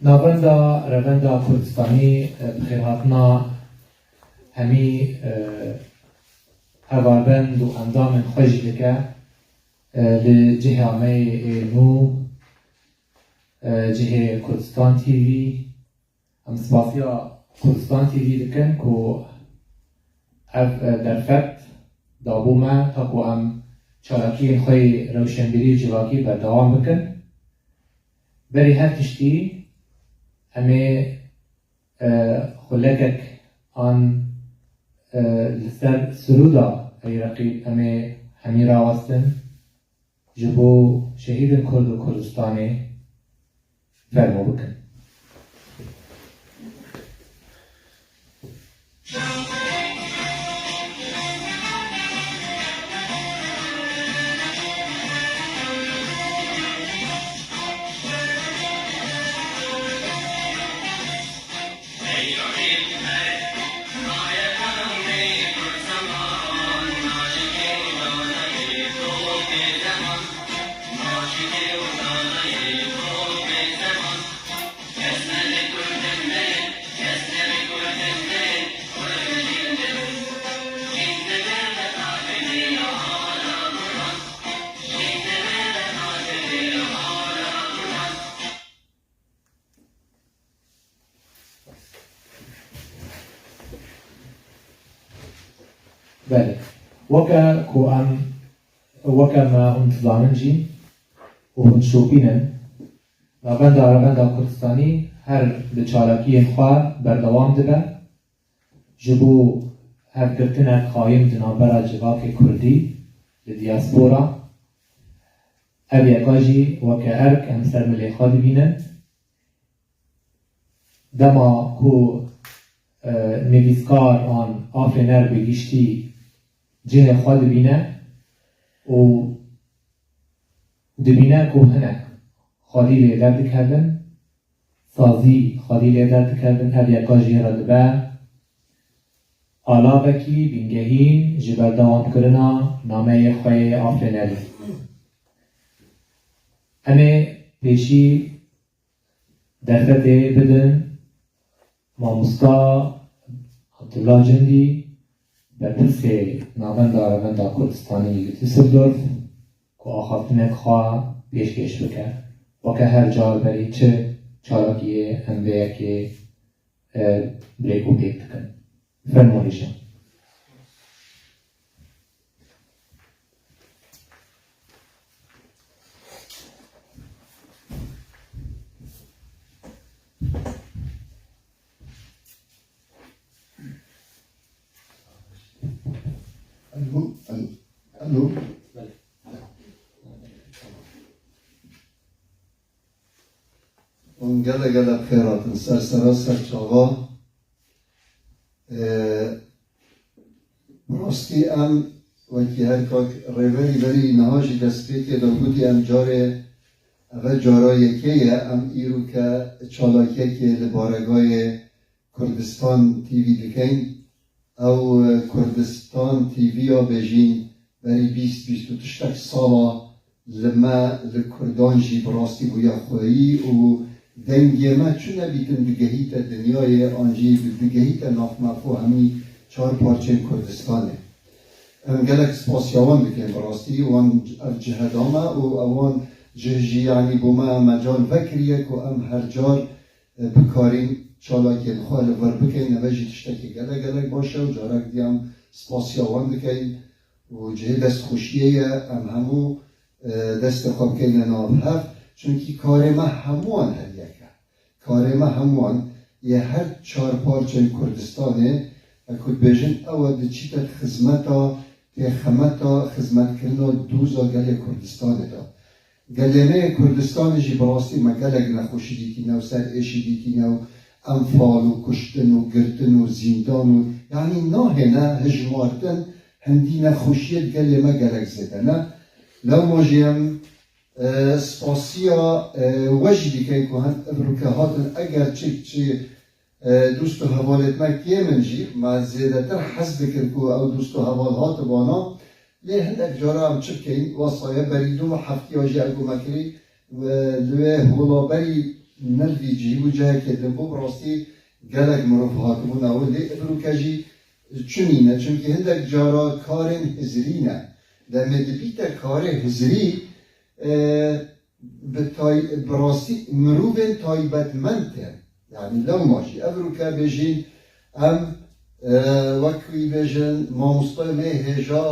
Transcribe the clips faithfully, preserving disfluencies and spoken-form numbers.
Navenda Revenda Kurdistanî, e, bi xêrhatina hemî, e, hevarbend û endamên xwe jî dike, e, li cihê me yê nû, e, cihê Kurdistan T V. Em spasiya Kurdistan T V dikin ku ev, e, derfet dabû me, ta ku em çalakiyên xwe yê rewşenbîrî û civakî berdewam bikin. Berî her tiştî em ê, e, xulekek an, e, li ser sirûda Ey Reqîb em ê hemî rawestin. Ji bo şehîdên Kurd û Kurdistanê fermo bikin. Belê. Weke ku em, weke me hûn dizanin jî û hûn şopînin, Navenda Revenda Kurdistanî her li çalakiyên xwe berdewam dibe. Ji bo hevgirtinek qayîm di navbera civakê kurdî li diaspora, ev yeka jî weke erk em ser milê xwe dibînin. Dema ku, e, nivîskar an afêner bi giştî cihê xwe dibîne û dibîne ku hinek xwedî lê derdikevin, sazî xwedî lê derdikevin, ev yeka jê re dibe alavekî bîngehîn ji berdewamkirina nameyê xwe yê afênerî. Em ê pêşî derfetê bidin mamosta Abdullah Cindî, berpirsê Navenda Revenda Kurdistanî li Düsseldorf, ku axaftinek xwe pêşkêş bike. Weke her car berî çi çalakiyê em vê yekê, e, bilêk û têk dikin. Fermo hêja. Alo, alo, alo. Hûn gelek gelek xêr hatin ser sera ser çava. Ee, bi rastî em wekî her kak rêverî berî niha jî destpêkê de gotî em carê eve cara yekê ye em îro ke çalakiyekê li baregayê Kurdistan T V dikeyn. Ew, e, Kurdistan T V ya bêjîn berî bîst bîst û tiştek sala li me, li Kurdan jî bi rastî bûye xweyî û dengê me çi nebîtin digehîte dinyayê, an jî digehîte nav me xwe hemî çar parçeyên Kurdistanê. Em gelek spasiya wan dikin bi rastî, wan ev cihê da me û ewan cih jî, yanî bo me mecal vekiriye ku em her car e, bikarîn çalakiyên xwe li vir bikeyn, eve jî tiştekî gelek gelek baş e û carek dî em spasiya wan dikeyn û cihê destxweşiyê ye em hemû, e, destê xwe bikeyne nav hev, çunkî karê me hemûwan her yek e. Karê me hemûwan yê her çar parçeyên Kurdistanê, e, ku dibêjin ew e diçîte xizmeta pêxemeta xizmetkirina doza gelê Kurdistanê de. Gelê me yê Kurdistanê jî bi rastî me gelek nexweşî dîtîne û ser êşî dîtîne û enfal û kuştin û girtin û zîndan û, yanî nahêne hijmartin, hindî nexweşiyê di gelê me gelek zêde ne. Lewma jî em, e, spasiya, e, we jî dikeyn ku hin ev rûke hatin, eger çi, çi E, dost û hevalêt me kê min jî, me zêdetir hez dikir ku ew dost û heval hatibana. Lê hindek cara em çi bikeyn, wesa ye, berî du meh heftiya jî ew ku me kirî, e, li wê hola berî ne li vî cihî bû, cihekê din bû, bi rastî gelek mirov hatibûn ew. Lê îbrûke jî çi nîne, çimkî hindek cara karên hizirî ne. Demê dibîte karê hizirî, e, bi tay-, bi rastî mirovên taybetmend tên. Yanî lewma jî evrûke bêjîn em, e, wek wî bêjin, mamostayê me hêja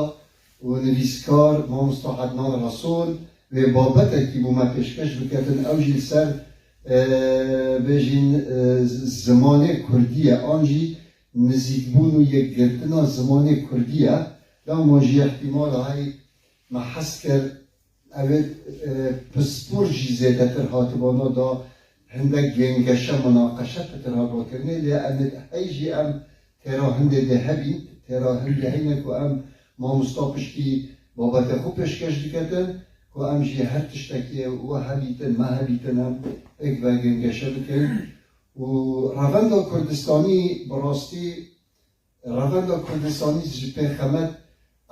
û nivîskar, mamosta Ednan Resûl, wê babetekî bo me pêşkeş biketin, ew jî li ser, e, bêjîn, e, z-, zimanê kurdî ye, an jî nizîkbûn û yekgirtina zimanê kurdî ye. Lewma jî ihtimal heye me hez kir, ew ê, e, pispor jî zêdetir hatibana da, hindek gengeşe, minaqeşe pitir hatba kirinê, lê em ê hey jî em têra hindê dê hebîn, têra hindê heyne ku em mamosta piştî babetê xwe pêşkeş diketin, ku em jî her tiştekê we hebîtin, me hebîtin, em êk ve gengeşe bikin. Û revenda Kurdistanî bi rastî Revenda Kurdistanî ji pê xemet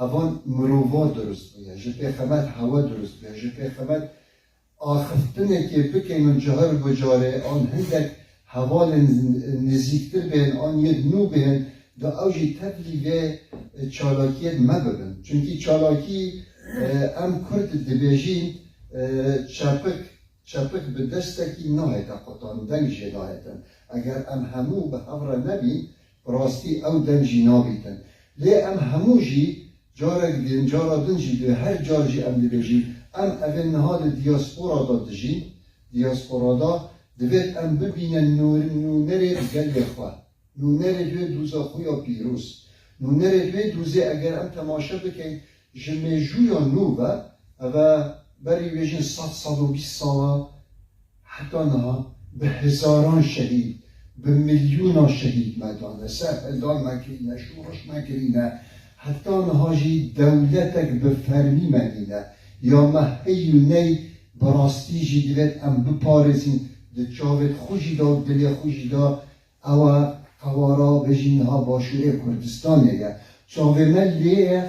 evan mirova dirust bûye, ji pê xemet hewe dirust bûye, ji pê xemet axiftinekê bikeyn û cihar bi carê an hindek hevalên nizîktir bên an yê nû bên, da ew jî tevlî vê çalakiyê me bibin. Çimkî çalakî, e, em Kurd dibêjîn, e, çepik, çepik bi destekî nahête qutan, deng jê nahêtin. Eger em hemû bi hev re nebîn, bi rastî ew deng jî nabîtin. Lê em hemû jî carek din, cara din jî di her car jî em dibêjin, em evê niha li diaspora de dijîn, diaspora de divêt em bibînin nûr-, nûnerê gelê xwe. Nûnerê wê dûza xwe ya pîroz. Nûnerê wê dûzê eger em temaşe bikin, ji mêjûya nû ve, eve berî wê jî sed, sed û bîst sala, heta niha bi hezaran şehîd, bi milyûnan şehîd me dane, serhildan me kirîne, şoreş me kirîne, heta niha jî dewletek bi fermî me nîne. Ya me hey û ney bi rastî jî divêt em biparêzin, di çavê xwe jî de û dilê xwe jî de, ew e qewara bêjî niha Başûrê Kurdistanê ye. Çavê me lê ye,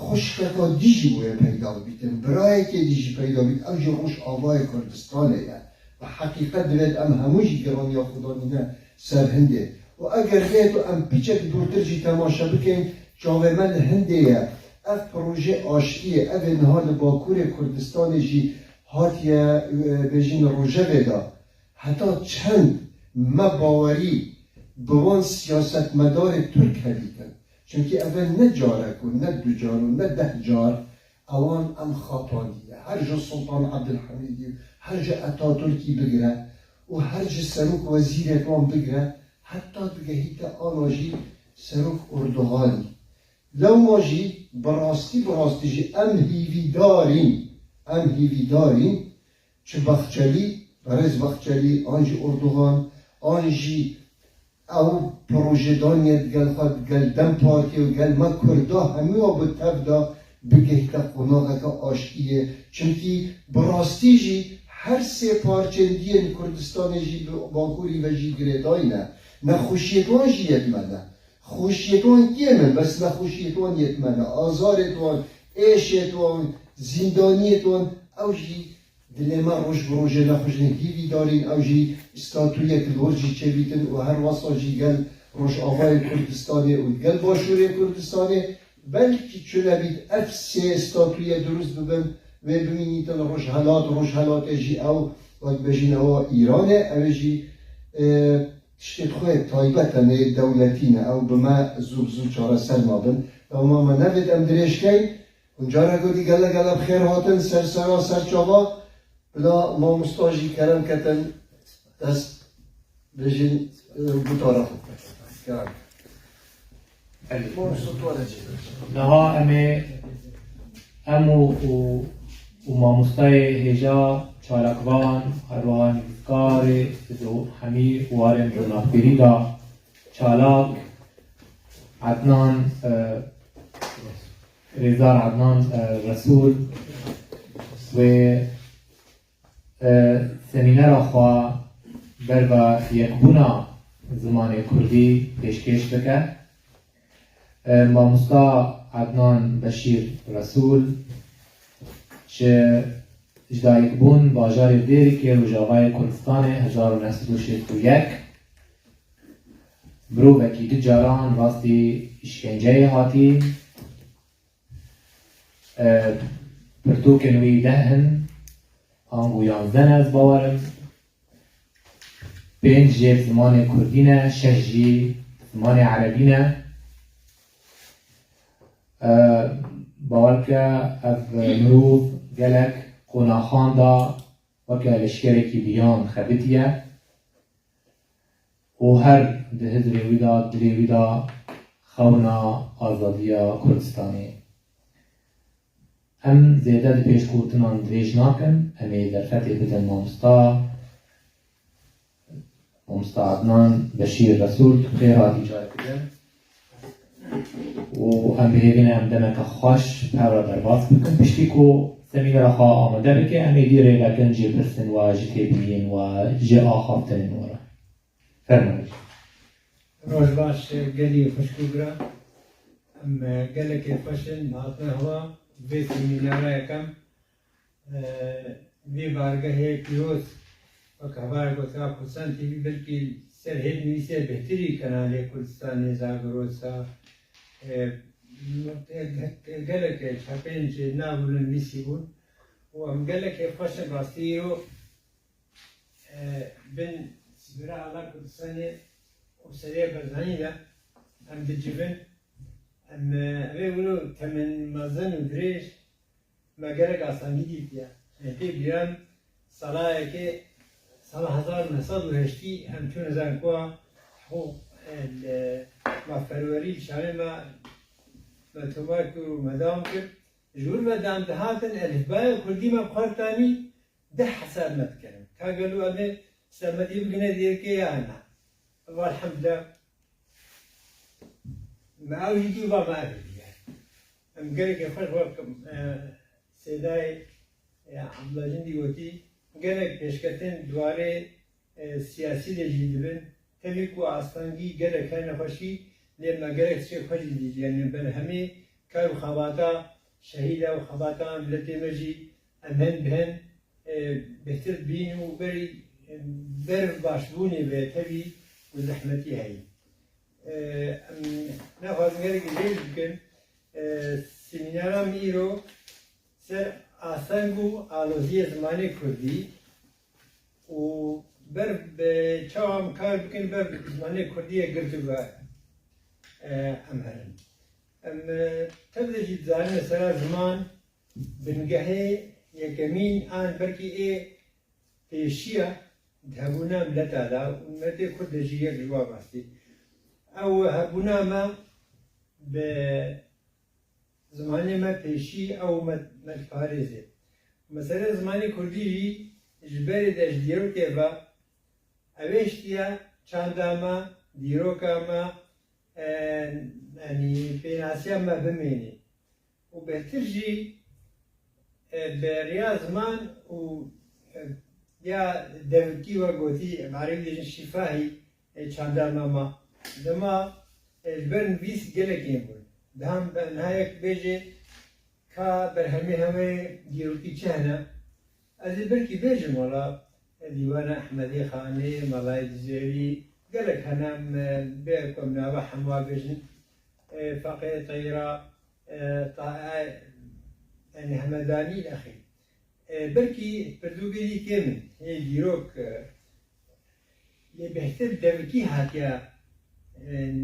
xwişkeka dî jî wê peyda bibîtin, birayekê dî jî peyda bît, ew jî Rojavayê Kurdistanê ye. Bi heqîqet divêt em hemû jî giraniya xwe danîne ser hindê. Û eger lê tu em piçek dûrtir jî temaşe bikin, çavê me li hindê ye. Ev proje aştiyê, ev ê niha li Bakurê Kurdistanê jî hatiye, e, bêjin rojevê de. Heta çend me bawerî bi wan siyasetmedarê Tirk hebîtin? Çimkî ev e ne carek û ne du car û ne deh car ewan em xapandîne. Her ji Sultan Ebdulhamîdî, her ji Ataturkî bigire û her ji serok wezîrê wan bigire, heta digehîte ana jî serok Erdoganî. Lewma jî bi rastî, bi rastî jî em hîvîdarîn, em hîvîdarîn, çi Baxçelî, berêz Baxçelî, an jî Erdogan, an jî ew projedaniyê digel xwe, digel DEM Partiyê û gel me Kurda hemû bi tev de bigihte qonaxeke aştiyê. Çimkî bi rastî jî her sê parçên diyên Kurdistanê jî bi Bakurî ve jî girêdayî ne. Nexweşiyê wan jî yê me ne. Xweşiyê wan yê me, bes nexweşiyê wan yê me ne. Azarê wan, êşê wan, zîndaniyê wan, ew jî dilê me roj bi rojê nexweş in. Hîvîdarîn ew jî statuyek li wir jî çêbîtin û her wesa jî gel Rojavayê Kurdistanê û gel Başûrê Kurdistanê, belkî çi nebît ev sê statuye dirust bibin, wê bimînîtin Rojhelat, Rojhelatê jî ew, wek bêjin ewa Îran e, ew ê jî, e, tiştê xwe taybet e, nê dewletî ne, ew bi me zû bi zû çareser nabin. Lewma me nevêt em dirêj keyn, hûn careke dî gelek gelek bi xêr hatin, ser sera, ser çava, bila mamosta jî kerem ketin, dest bêjin, e, gotara xwe. Kerem. Niha em ê, em û, û, û mamostayê hêja çalakvan, her wiha nivîskarê, Sido Hemî û warên zinavbêrî de çalak, Ednan, e, Rêzdar Ednan, e, Resûl wê e, semînera xwe berva yekbûna zimanê kurdî pêşkêş bike. E, Mamosta Ednan Beşîr Resûl ji, ji dayikbûn bajarê Dêrikê Rojavayê Kurdistanê hezar û neh sed û şêst û yek, mirovekî du caran rastî îşkenceyê hatî, e, pirtûkên wî deh in, ango yanzdeh ne, ez bawer im. Pênc jê bi zimanê kurdî ne, şeş jî bi zimanê erebî ne. E, bawer bike, ev mirov gelek qonaxan de weke leşkerekî biyan xebitiye û her di hizrê wî de, dilê wî de xewna azadiya Kurdistanê. Em zêde di pêşgotinan dirêj nakin, em ê derfetê bidin mamosta, mamosta Adnan Beşîr Resûl, tu xêr hatî careke din. Û em bi hêvî ne em demeke xweş bi hev re derbas bikin. Piştî ku semînera xwe amade bike, em ê dî rêvekin jê pirsin we, ji têbîniyên we, ji axaftinên we re. Fermû. Roj baş, gelî xwişk û giran. Em, e, gelekê xweş in, hatine hewa vê semînara yekem. E, vê bargehê pîroz, wek hevalek gotiya Kursan T V, belkî ser hêdnivîsê bêhtirî kanalê Kurdistanê, Zagrosa, e, gelekê çapên ji nav û nivîsî bûn. Û em gelekê xweş in rastî îro, e, bin sibira Ala Kurdistanê û Serê Barzanî de em dicivin. Em, e, vê wilo temen mezin û dirêj me gelek asangî dîtiye. Em pê bîran salayekê, sala hezar û neh sed û heştî em çûne zankoya, ho, e, li, me ferwerî li Şamê me, me tomar kir û me dewam kir. Ji wir ve dem dihatin elîfbaya kurdî me bi xwe re tanî, deh hesab me dikirin. Ka gelo em ê semetî bigine dêrikê ya na? Eva elhamdulillah. Me ew jî dî, va me ev ê dî. Em gelekê xweş wek, e, Sêdayê, e, Abdullah Cindî gotî, gelek pêşketin di warê, e, siyasî de jî dibin. Tevî ku astengî gelek hene xweşî, lê me gelek tiştê xweş jî dît. Yanî berhemê kar û xebata şehîda û xebata miletê me jî em hen bi hen, e, bêhtir dibînin û berî, e, ber başbûnê ve tevî ku zehmetî heyî. E, em naxwazin gelekî dirêj bikin. E, semînara me îro ser asteng û aloziyê zimanê kurdî û ber bi çawa em kar bikin ber zimanê kurdî yê girtî ve, e, em herin. Em, e, tev de jî dizanin mesela ziman bingehê yekemîn an belkî ê pêşiya di hebûna mileta de û miletê kurd de jî yek ji wan rastî. Ew hebûna me bi zimanê me pêşî ew me, me diparêzê. Meselê zimanê kurdî jî ji berê de ji dîrokê ve ew ê ştiya çanda me, dîroka me, e, yanî pênasiya me bimênê. Û bêhtir jî, e, bi riya ziman û, e, ya devikî we gotî, em erebî dibêjin şîfahî, e, çanda me ma. Dema, e, ji ber nivîs gelek ên bûn. Diham be-, niha yek bêje ka berhemê hemê dîrokî çi hene? Ez ê belkî bêjim, wela, e, Dîwana Ehmedê Xanê, Melayê Cizêrî, gelek hene, em, e, bê ku em nava hemû bêjin, e, Feqê Teyra, e, ta-, e, yanî Hemedanî, ilexîr. E, belkî pirtûkê dî kêm in, hê dîrok, e, lê bêhtir devikî hatiye, e,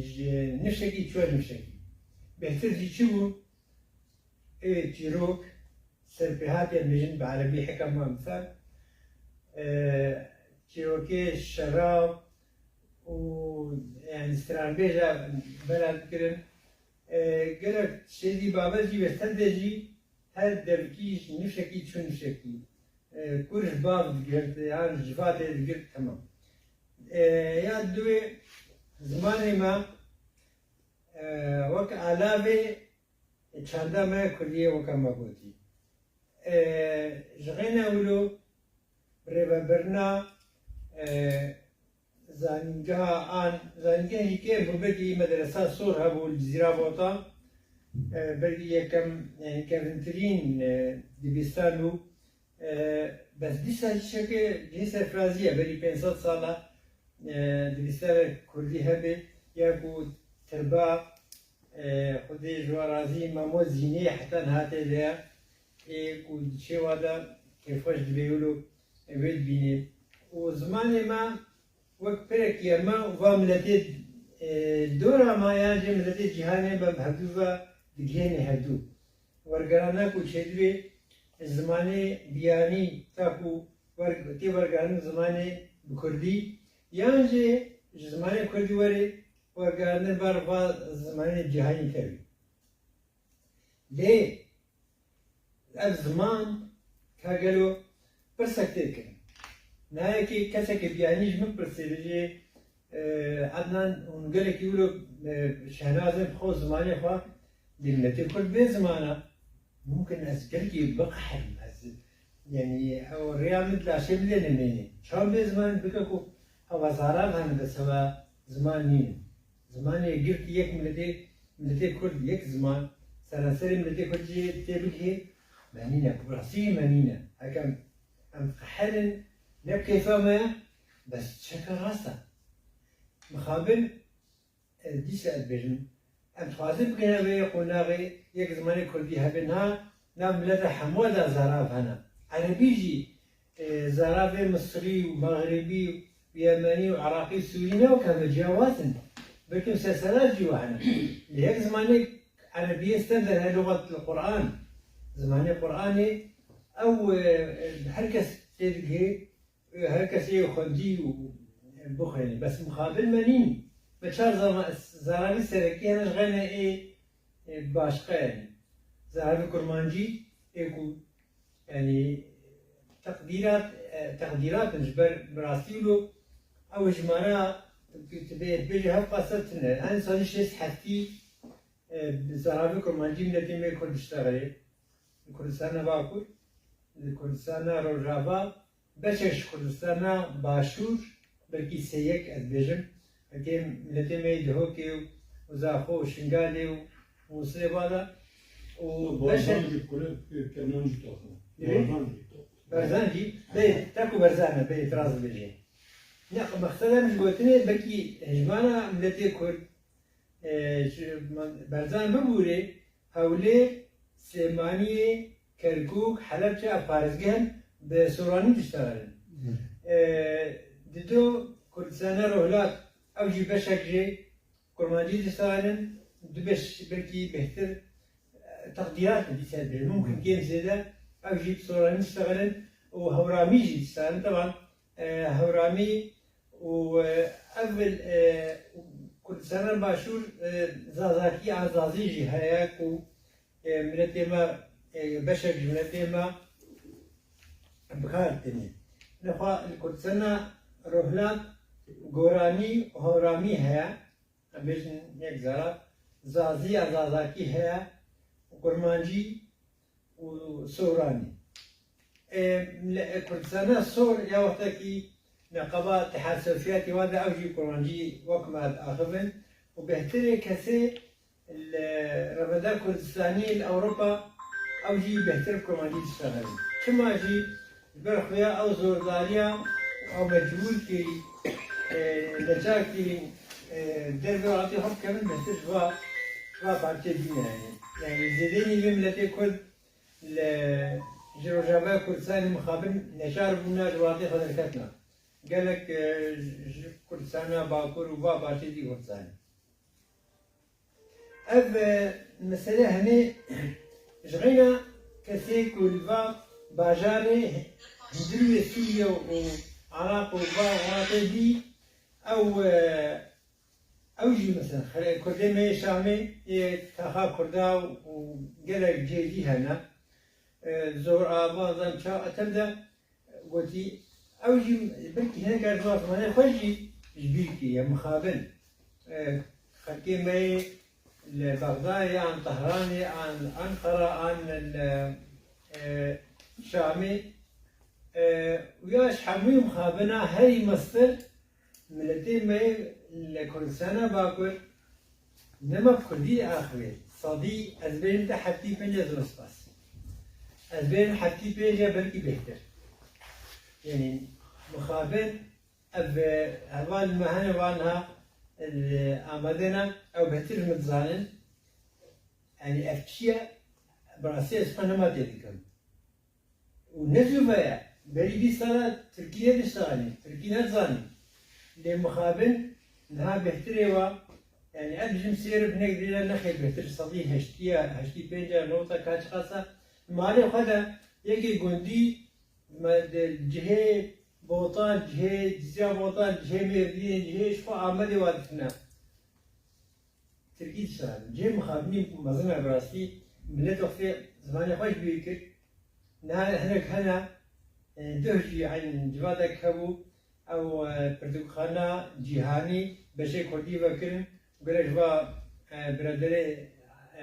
ji nifşekî çûye nifşekî. Bêhtir jî çi bû? Ê çîrok, serpêhatî em bêjin bi erebî hikema misal, e, çîrokê şeraw û, yanî, stranbêja bela dikirin. E, gelek tiştê dî babet jî wê ser de jî her devikî ji nifşekî çû nifşekî. E, kur ji bav digirt, yan ji civatê digirt, temam. E, ya diwê zimanê me, e, wek alavê çanda me ya kurdî ye, weke me gotî. E, ji xêna wilo rêvebirina, e, Zanîngeha an, zanîngehê ke bo belkî medresa sor hebû li Cizîra Botan, e, belkî yekem, e, kevintirîn, e, dibistan bû. E, bes dîsa jî çeke cihê serfirazî ye, berî pênc sed sala, e, dibistana kurdî hebe, ya ku tirba, e, Xwedê ji wan razî, Mamo Zînê heta niha tê de ye, ê ku di çêwa de kêfxweş dibê wilo wê dibînê. Û zimanê me wek pirekî ye me û va miletê, e, dora me yan jî miletê cîhanê me bi hevdû ve digihêne hevdû. Wergerana ku çêdibê zimanê biyanî ta ku wer-, tê wergerin zimanê bi kurdî yan jî ji zimanê kurdî werê wergerandin ber va zimanê cîhanî tevî. Lê ev ziman ka gelo pirsek tê kirin. Nayekê kesekê biyanî ji min pirsê bêjê, e, Ednan, hûn gelekî wilo, e, şehnazên xwe, zimanê xwe, lê miletê kurd bê ziman e. Mumkin ez gelkî biqeherim, ez, yanî, ew rêya min di laşê min de nemêne. Çawa bê ziman bike ku heva zarav hene bes heva ziman nîne. Zimanê girtî yek miletê, miletê kurd yek ziman, seranserê miletê kurd jê tê bigihê, me nîne, bi rastî jî me nîne. Heke em, em qeherin, ne bi keyfa me ye, bes çeka rast e. Mixabin, ez dîsa ez dibêjim, em dixwazin bigihine vê qonaxê, yek zimanê kurdî hebe, niha nav mileta hemû de zarav hene. Erebî jî, e, zaravê Misrî û Mexribî û Yemenî û Iraqî û Sûrî ne wek hev e, ciyawaz in. Belkî sersera jî wa hene. Lê yek zimanê Erebiyê standard heye, luxet Quran. Zimanê Quranê ew, e, e, her kes tê digihê, e, her kes ê xwendî û, e, bixwînî. Bes mixabin me nîn. Me çar zama-, zaravî serekî hene ji xeyne ê, e, başqe yanî. Zaravê kurmancî ê ku yanî teqdîrat, e, teqdîrat in ji ber bi rastî wilo ew hejmara tu bê, tu bêjî hevqasa tune. Yanî sazî şêst heftî e, bi zaravê kurmancî miletê me Kurd diştexilê. Li Kurdistana Bakur, li Kurdistana Rojava, beşek ji Kurdistana Başûr, belkî sê yek ez dibêjim, heke miletê me yê Dihokê û Zaxo û Şingalê û Mûsilê bala û beşek Barzan jî kure, e, Kenan jî taxin. Ê? Barzan jî taxin. Berzan jî, bê, teku Berzan e, bê îtiraz dibêjê. Ne, mexseda min ji gotinê belkî hejmara miletê Kurd, e, ji Berzan bibûrê, Hewlêr, Silêmaniyê, Kerkûk, Helebçe ev parêzgeh in bi soranî diştexilin. E, dido Kurdistana Rohlat ew jî beşek jê kurmancî diştexilin, du beş belkî bêhtir, e, teqdîrat dîse bê. Mumkin kêm zêde ew jî bi soranî diştexilin û hewramî jî diştexilin. Teban, e, hewramî û, e, ev, e, Kurdistana Başûr, e, Zazakî an Zazî jî heye ku, e, miletê me, e, beşek ji miletê me bi kar tîne. Lê xwe li Kurdistana Rohlat Goranî û Hewramî heye. Em bêjin yek zara, Zazî ya Zazakî heye, Kurmancî û Soranî. Ê, li Kurdistana Sor ya wextekî neqeba Tihad Sofiyetê wa de ew jî Kurmancî wek me diaxivin û bêhtirê kesê li reveda Kurdistanî li Ewropa ew jî bêhtir bi Kurmancî diştexilin. Çima jî Ji ber xuya ew zordariya ew mecbûr kirî, e, neçar kirî, e, dervê welatê xwe bikevin, bêhtir ji va, ji va parçê bîne yanî. Yanî zêdeyî nîvê miletê Kurd li, ji Rojavaya Kurdistanê mixabin neçar bûna ji welatê xwe derketina. Gelek, e, ji Kurdistana Bakur û va parçê dî Kurdistanê. Ev, e, mesele hemê ji xeyna kesê ku li va bajarê hundirê Sûriye û Iraq û va welatê dî, ew, e, ew jî mesela xere-, Kurdê me yê Şamê yê taxa Kurda û gelek cihê dî hene. E, zor a, bazan ça etem de Gotî, ew jî belkî hinek car zimanê xwe jî ji bîr kiriye, mixabin. E, xelkê me yê li Bexdayê, an Tehranê, an Enqera, an li, e, Şamê, e, û ya ji hemûyê mixabina herî mestir Miletê me yê li Kurdistana Bakur nema bi Kurdî axivê. Sedî ez bêjim te heftî pênc, ez zor spas. Ez bêjim heftî pênc ya belkî bêhtir. Yanî mixabin ev, e, heval me hene wan ha, e, amade ne, ew bêhtir ji min dizanin. Yanî ev çi ye? Bi rastî ez xwe nema tê dikim. Û ne zû ve ye. Berî bîst sala Tirkî nediştanî, Tirkî nedizanî. Lê mixabin niha bêhtirê wa, yanî ez dijim sêr û hinek dirêj nexê bêhtir sedî heştî ya, heştî pênc ya, nota ka çiqasa. Malê xwe de yekê gundî me di cihê Botan, cihê Cizîra Botan, cihê Mêrdînê, cihê ji xwe Amedê wa difine. Tirkî dişarin. Cihê mixabinî mezin e bi rastî. Milet wextê zimanê xwe ji bîr kir. Niha hinek hene, e, duh jî eyn civatek hebû. Ew, e, pirtûkxana cîhanî beşê kurdî vekirin. Gelek ji va, e, biraderê,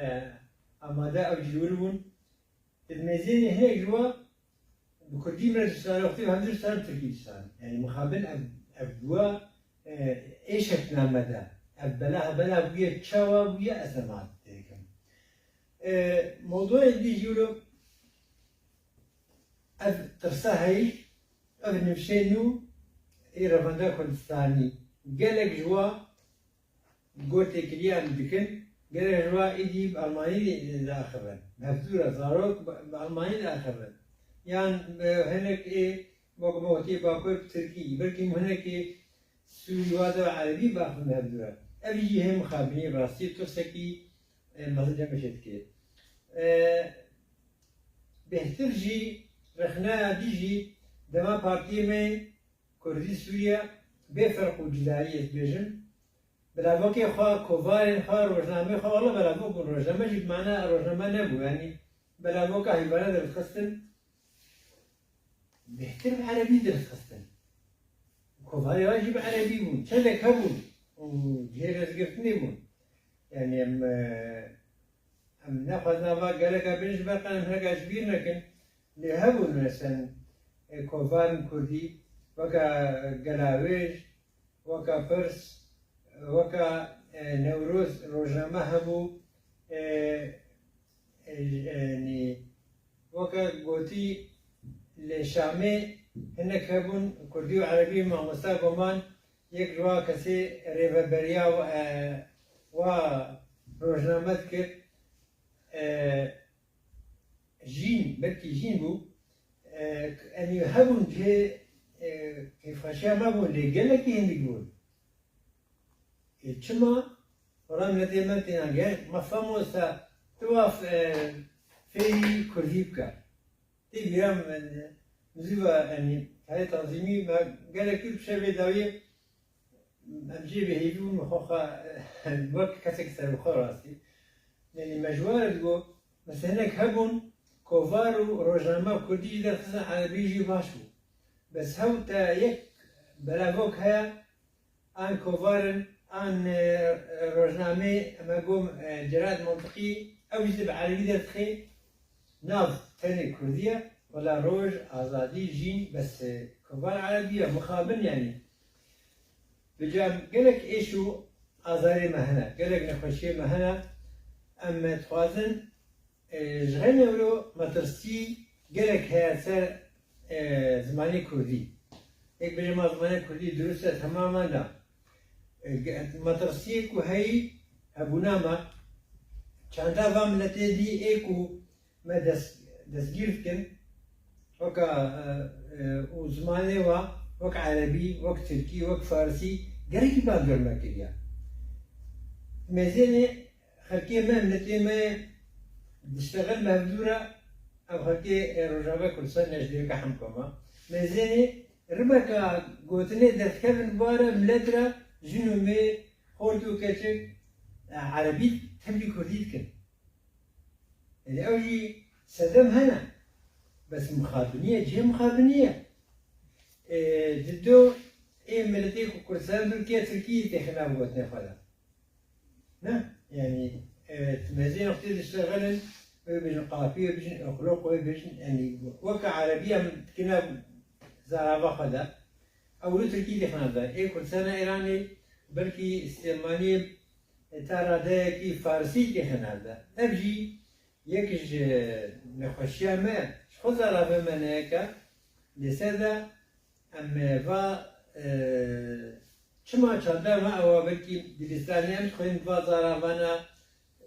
e, amade ew jî li wir bûn. Di mêzênê hinek ji wa bi kurdî me diştare, wextê bi hemdî diştare bi tirkî diştare. Yanî mixabin ev, ev bûya, e, êşek name de. Ev bela hebela bûye, çawa bûye, ez nema têkim. E, mewdûyê dî jî wilo ev tirsa heyî, ev nifşê nû ê Revenda Kurdistanî. Gelek ji wa Gotê kiriyan dikin, gelek ji wa êdî bi Almanî diaxivin. Bi hevdû re zarok bi, bi Almanî diaxivin. Yan, e, hinek ê, wek me gotî Bakur bi Tirkî, belkî hinekê Sûrî wa de Erebî biaxivin bi hevdû re. Ev jî hê mixabinî rastî tirsekî, e, mezin cem me çê dike. E, bêhtir jî, rexneya dî jî, dema partiyê me Kurdî Sûriye bê ferq û cudayî ez dibêjim. Belavokê xwe, kovarên xwe, rojnameyê xwe, wele belavok bûn. Rojname jî bi mana rojname nebû. Yanî belavoka heyvana derdixistin. Bêhtir bi erebî derdixistin. Kovarê wan jî bi erebî bûn. Çendek hebûn û cihê rêzgirtinê bûn. Yanî em, e, Em nexwazin ava geleka bin ji ber qe em hineka ji bîr nekin. Lê hebûn, mesen, e, kovarên kurdî, weke Gelawêj, weke Pirs, weke, e, Newroz rojname hebû, e, e, e, nî, weke gotî li Şamê hinek hebûn, kurdî û erebî, mamosta Goman, yek ji wa kesê rêveberiya wa, e, wa rojname dikir, e, Jîn, belkî Jîn bû, e, enî hebûn cihê, e, kêfxweşiya me bûn, lê gelekî hindik bûn. E, çima? Wela miletê me têna gel, me femo se tu wa, e, fêrî kurdî bike. Tê bîra min, mizîva, yanî, heyê tanzîmî me gelek kir bi şevê dawiyê, em jê bêhêvî bûn, min xwe xwe wek kesek serbixwe rastî. Yanî me ji wan re digot, mesela hinek hebûn, kovar û rojname kurdî jî derxistin, erebî jî baş bû. Bes hew te yek belavok heye, an kovar in, an, e, rojnamê, me got, e, Ceraet Mantiqî, ew jî bi erebî derdixê, nav tenê kurdî ye, wela roj, azadî, jîn, bes, e, kovar erebî ye, mixabin yanî. Bi cem gelek êş û azarê me hene, gelek nexweşiyê me hene, em dixwazin E, ji xeynê wilo metirsî gelek heye ser, e, zimanê kurdî. Yek bêje ma zimanê kurdî dirust e, temam e, na. E, ge-, metirsiyê ku heyî hebûna me, çanda van miletê dî ê ku me dest, destgîr dikin, weka, e, e, û zimanê wa, wek erebî, wek tirkî, wek farsî, gelekî bandor me kiriye. Mêzênê Xelkê me, miletê me diştexil bi hevdû re, ev xelkê, e, Rojava Kurdistan ne ji dêrka hemko me. Mêzênê ribeka gotinê derdikevin bi wa re, milet re, jin û mêr, xort û keçik, e, erebî tevlî kurdî dikin. Yanî ew jî sedem hene. Bes mixabinî ye, cihê mixabinî ye. E, di do ê miletê ku Kurdistan Tirkiye, Tirkî têxine bi gotinê xwe de. Ne? Yanî, e, mêzên wextê diştexilin, wê bêjin qafî, wê bêjin ixloq, wê bêjin, yanî, weke erebî em dikine zarava xwe de. Ewro Tirkî têxine de. Ê Kurdistana Îranê belkî Silêmaniyê ta radeyekî Farsî têxine de. Ev jî yek ji nexweşiya me, ji xwe zarave me neyeke, lê ser de em, e, va, e, çima çanda me ewa belkî dibistanê em dixwîn va zaravana,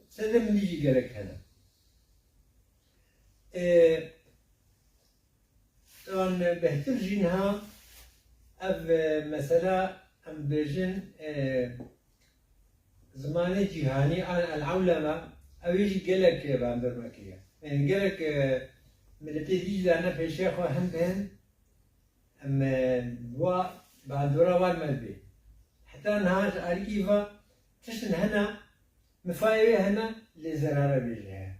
ser de min dî jî gelek hene. E, Wan bêhtir jî niha ev, e, mesela em bêjin, e, zimanê cîhanî an el-ewleme, ew ê jî gelek, e, bandor me kiriye. Yani gelek, e, miletê dî jî dane pêşiya xwe hin bi hin, em, e, wa bandora wan me dibê. Heta niha ji alîkî va tiştin hene, mifayê wê hene, lê zerara wê jî heye.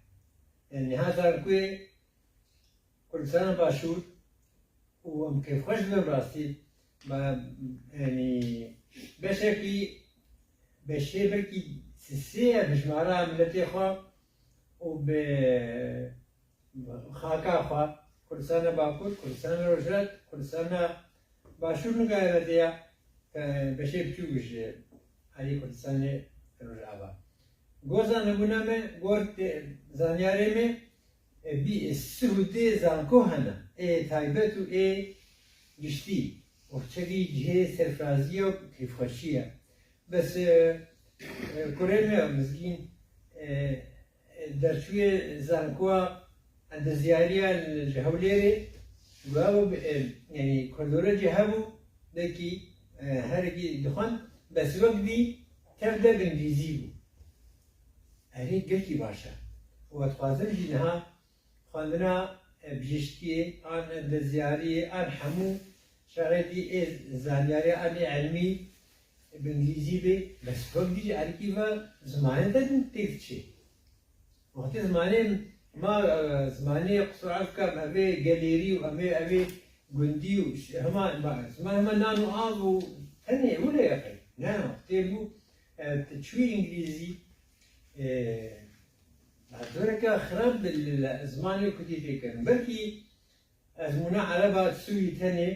Yani niha zarokê Kurdistana Başûr û em kêfxweş dibin rastî. Me, yanî beşekî, beşê belkî sisê ye bi jimara miletê xwe û bi xaka xwe, Kurdistana Bakur, Kurdistana Rojhilat, Kurdistana Başûr nigayene diya, e, beşê biçûk ji alî Kurdistanê Rojava. Goza nemûne me, gor tê, zanyarê me, e, bî, e, sih û dê zanko hene, ê taybet û ê giştî. Û çekî cihê serfiraziya û kêfxweşiya. Bes, e, e, kurê me mizgîn, e, e, derçûyê zankoya endezyariya li, ji Hewlêrê, got, e, yanî koridora cî hebû, belkî, e, herekî dixwend, bes wek dî tev de bi îngilîzî bû. Erê, gelkî baş e. Û ez dixwazim jî niha xwendina, e, bijîşkiyê, an endezyariyê, an hemû şaxê dî ê zanyarê, an ê ilmî bi îngilîzî bê, bes wek dî ji erkî ve zimanê de têk diçê. Wextê zimanê ma, e, zimanê qisûr ef ka, em ê gelêrî û em ê, ev ê gundî û ş-, hema, ma, ziman hema nan û av û tenê wile ye qey. Ne, wextê bû, e, tu çûyî îngilîzî, e, Doreke xirab bi li, li zimanê kurdî tê kirin. Belkî ezmûna ereba sûyî tenê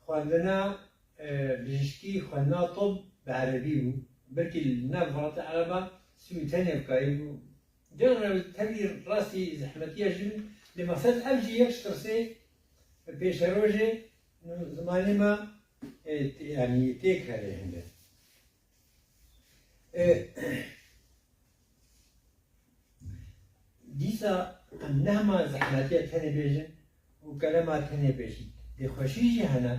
xwendina, e, bijîşkî, xwendina tib bi erebî bû. Belkî li nav welatê ereba sûyî tenê bi karî bû. Cem re tevî rastî zehmetiya jin, lê mexsed ev jî yek ji tirsê pêşerojê zimanê me, e, t-, yanî têk herê hinde. E, Dîsa em ne hema zehmetiya tenê bêjin û kelema tenê bêjin. Lê xweşî jî hene.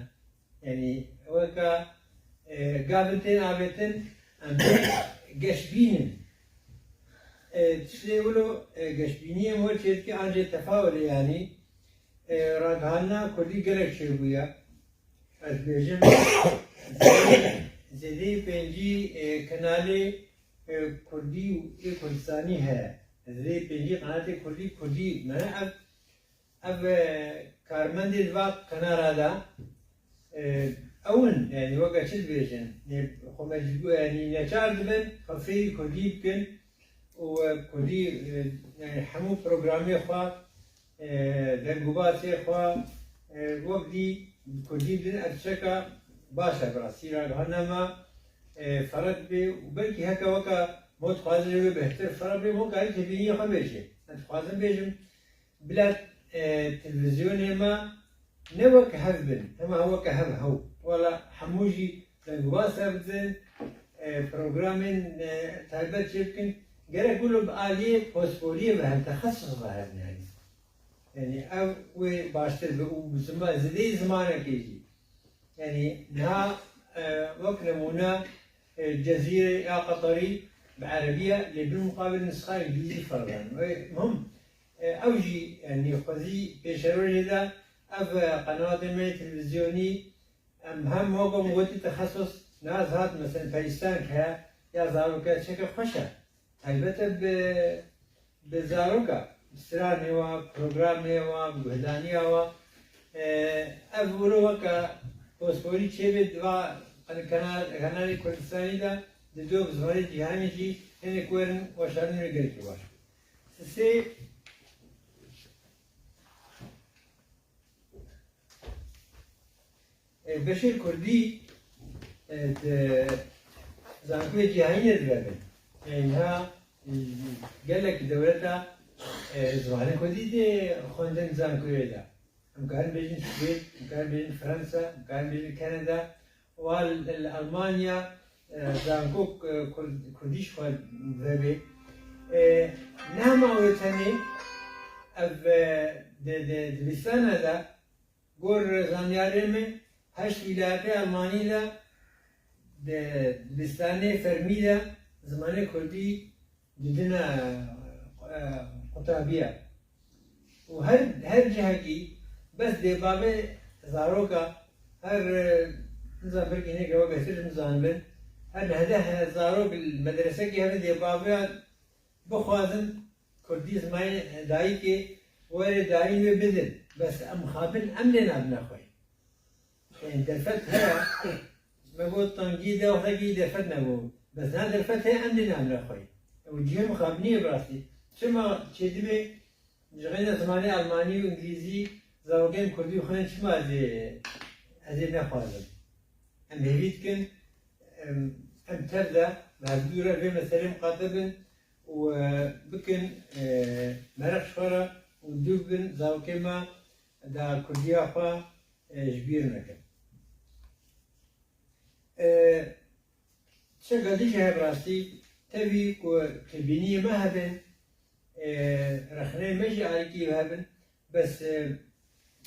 Yanî weka, e, gavin tên avêtin, em pê geşbîn in. E, tiştê wilo, e, geşbîniyê wê çêdike ancê tefawulê yanî, e, ragihandina kurdî gelek çêbûye. Ez dibêjim, zêdeyî pêncî, e, kanalê, e, kurdî û ê Kurdistanî heye. Zêdeyî pêncî qenatê kurdî, kurdî, me ev, ev, e, karmendê di va kanala de, e, ew in, yanî weke çi dibêjin, ne, xwe mecbûr, yanî neçar dibin, xwe fêrî kurdî bikin û, e, kurdî, e, yanî hemû programê xwe, e, deng û basê xwe, e, wek dî bi kurdî bidin, ev tişteka baş e bi rastî. Ragihandina me, e, ferq bê û belkî heke weke me dixwazin wê bêhtir ferq bê, me karî têbîniyê xwe bêjê. Ez dixwazim bêjim, bila, e, televîzyonê me ne weke hev bin, hema weke hev hew. Wela hemû jî deng û bas hev bidin, e, programên, e, taybet çêbikin. Gerek wilo bi aliyê posporiyê ve hev, texesus ve hev yanî. Yanî ev wê baştir be û zima-, zêdeyî zimanekê jî. Yanî niha, e, wek nemûne, e, Cezîrê ya Qeterî bi erebî ye, lê bil muqabil nisxa îngilîzî ferq dane. Wê muhim, e, ew jî, yanî xwezî pêşerojê de ev, e, qenatê me yê televîzyonî, em hem wek min gotî texesus, niha ez hat, mesela, Perîstank heye, ya zarok e, çeke xweş e. Taybet e bi, bi zaroka, bi stranê wa, programê wa, guhdaniya wa. E, ev wilo weke posporî çêbê di va, hani, kena-, kenarê Kurdistanî de, di do bi zimanê cîhanê jî hinê ku werin weşanînê gelekî baş. Sisê, Beşê kurdî, e, di zankoyê cîhanî de dibe bin. Ê niha, e, gelek dewleta, e, zimanê kurdî dê xwendin zankoyê de. Em karin bêjin Swêd, em karin bêjin Fransa, em karin bêjin Kanada. Û al-, li Almanya, e, zankok, e, kurd-, kurdî ji xwe vebê. E, ne hema wê tenê ev, e, di, di, di dibistana de gor zanyarê min heşt wîlayetê Almanî de di dibistanê fermî de zimanê kurdî didine, e, qutabiya. Û her, her cihekî bes dê bavê zaroka her, e, nizam belkî nêke we bêhtir ji min zanibin. Her hede he zarok li medresekî hebe dê bavê bixwazin kurdî zimanê dayikê were dayîn wê bidin. Bes em xabin em lê nabine xwe. Yanî derfet heye, me got tangî de wextekî derfet nebû. Bes niha derfet heye em lê nabine xwe. Ew cihê mixabinî ye bi rastî. Çima çêdibê ji xeyna zimanê Almanî û Îngilîzî zarokên kurdî xwên çima ez ê, ez ê nexwazim? Em hêvî dikin, em, em tev de bi hevdû re vê meselê miqate bin û, e, bikin, e, meraq ji xwe re û dû bin zarokê me da kurdiya xwe, e, ji bîr nekin. E, Tişeka din jî heye bi rastî, tevî ku têbîniyê me hebin, e, rexneyê me jî alîkî hebin, bes, e,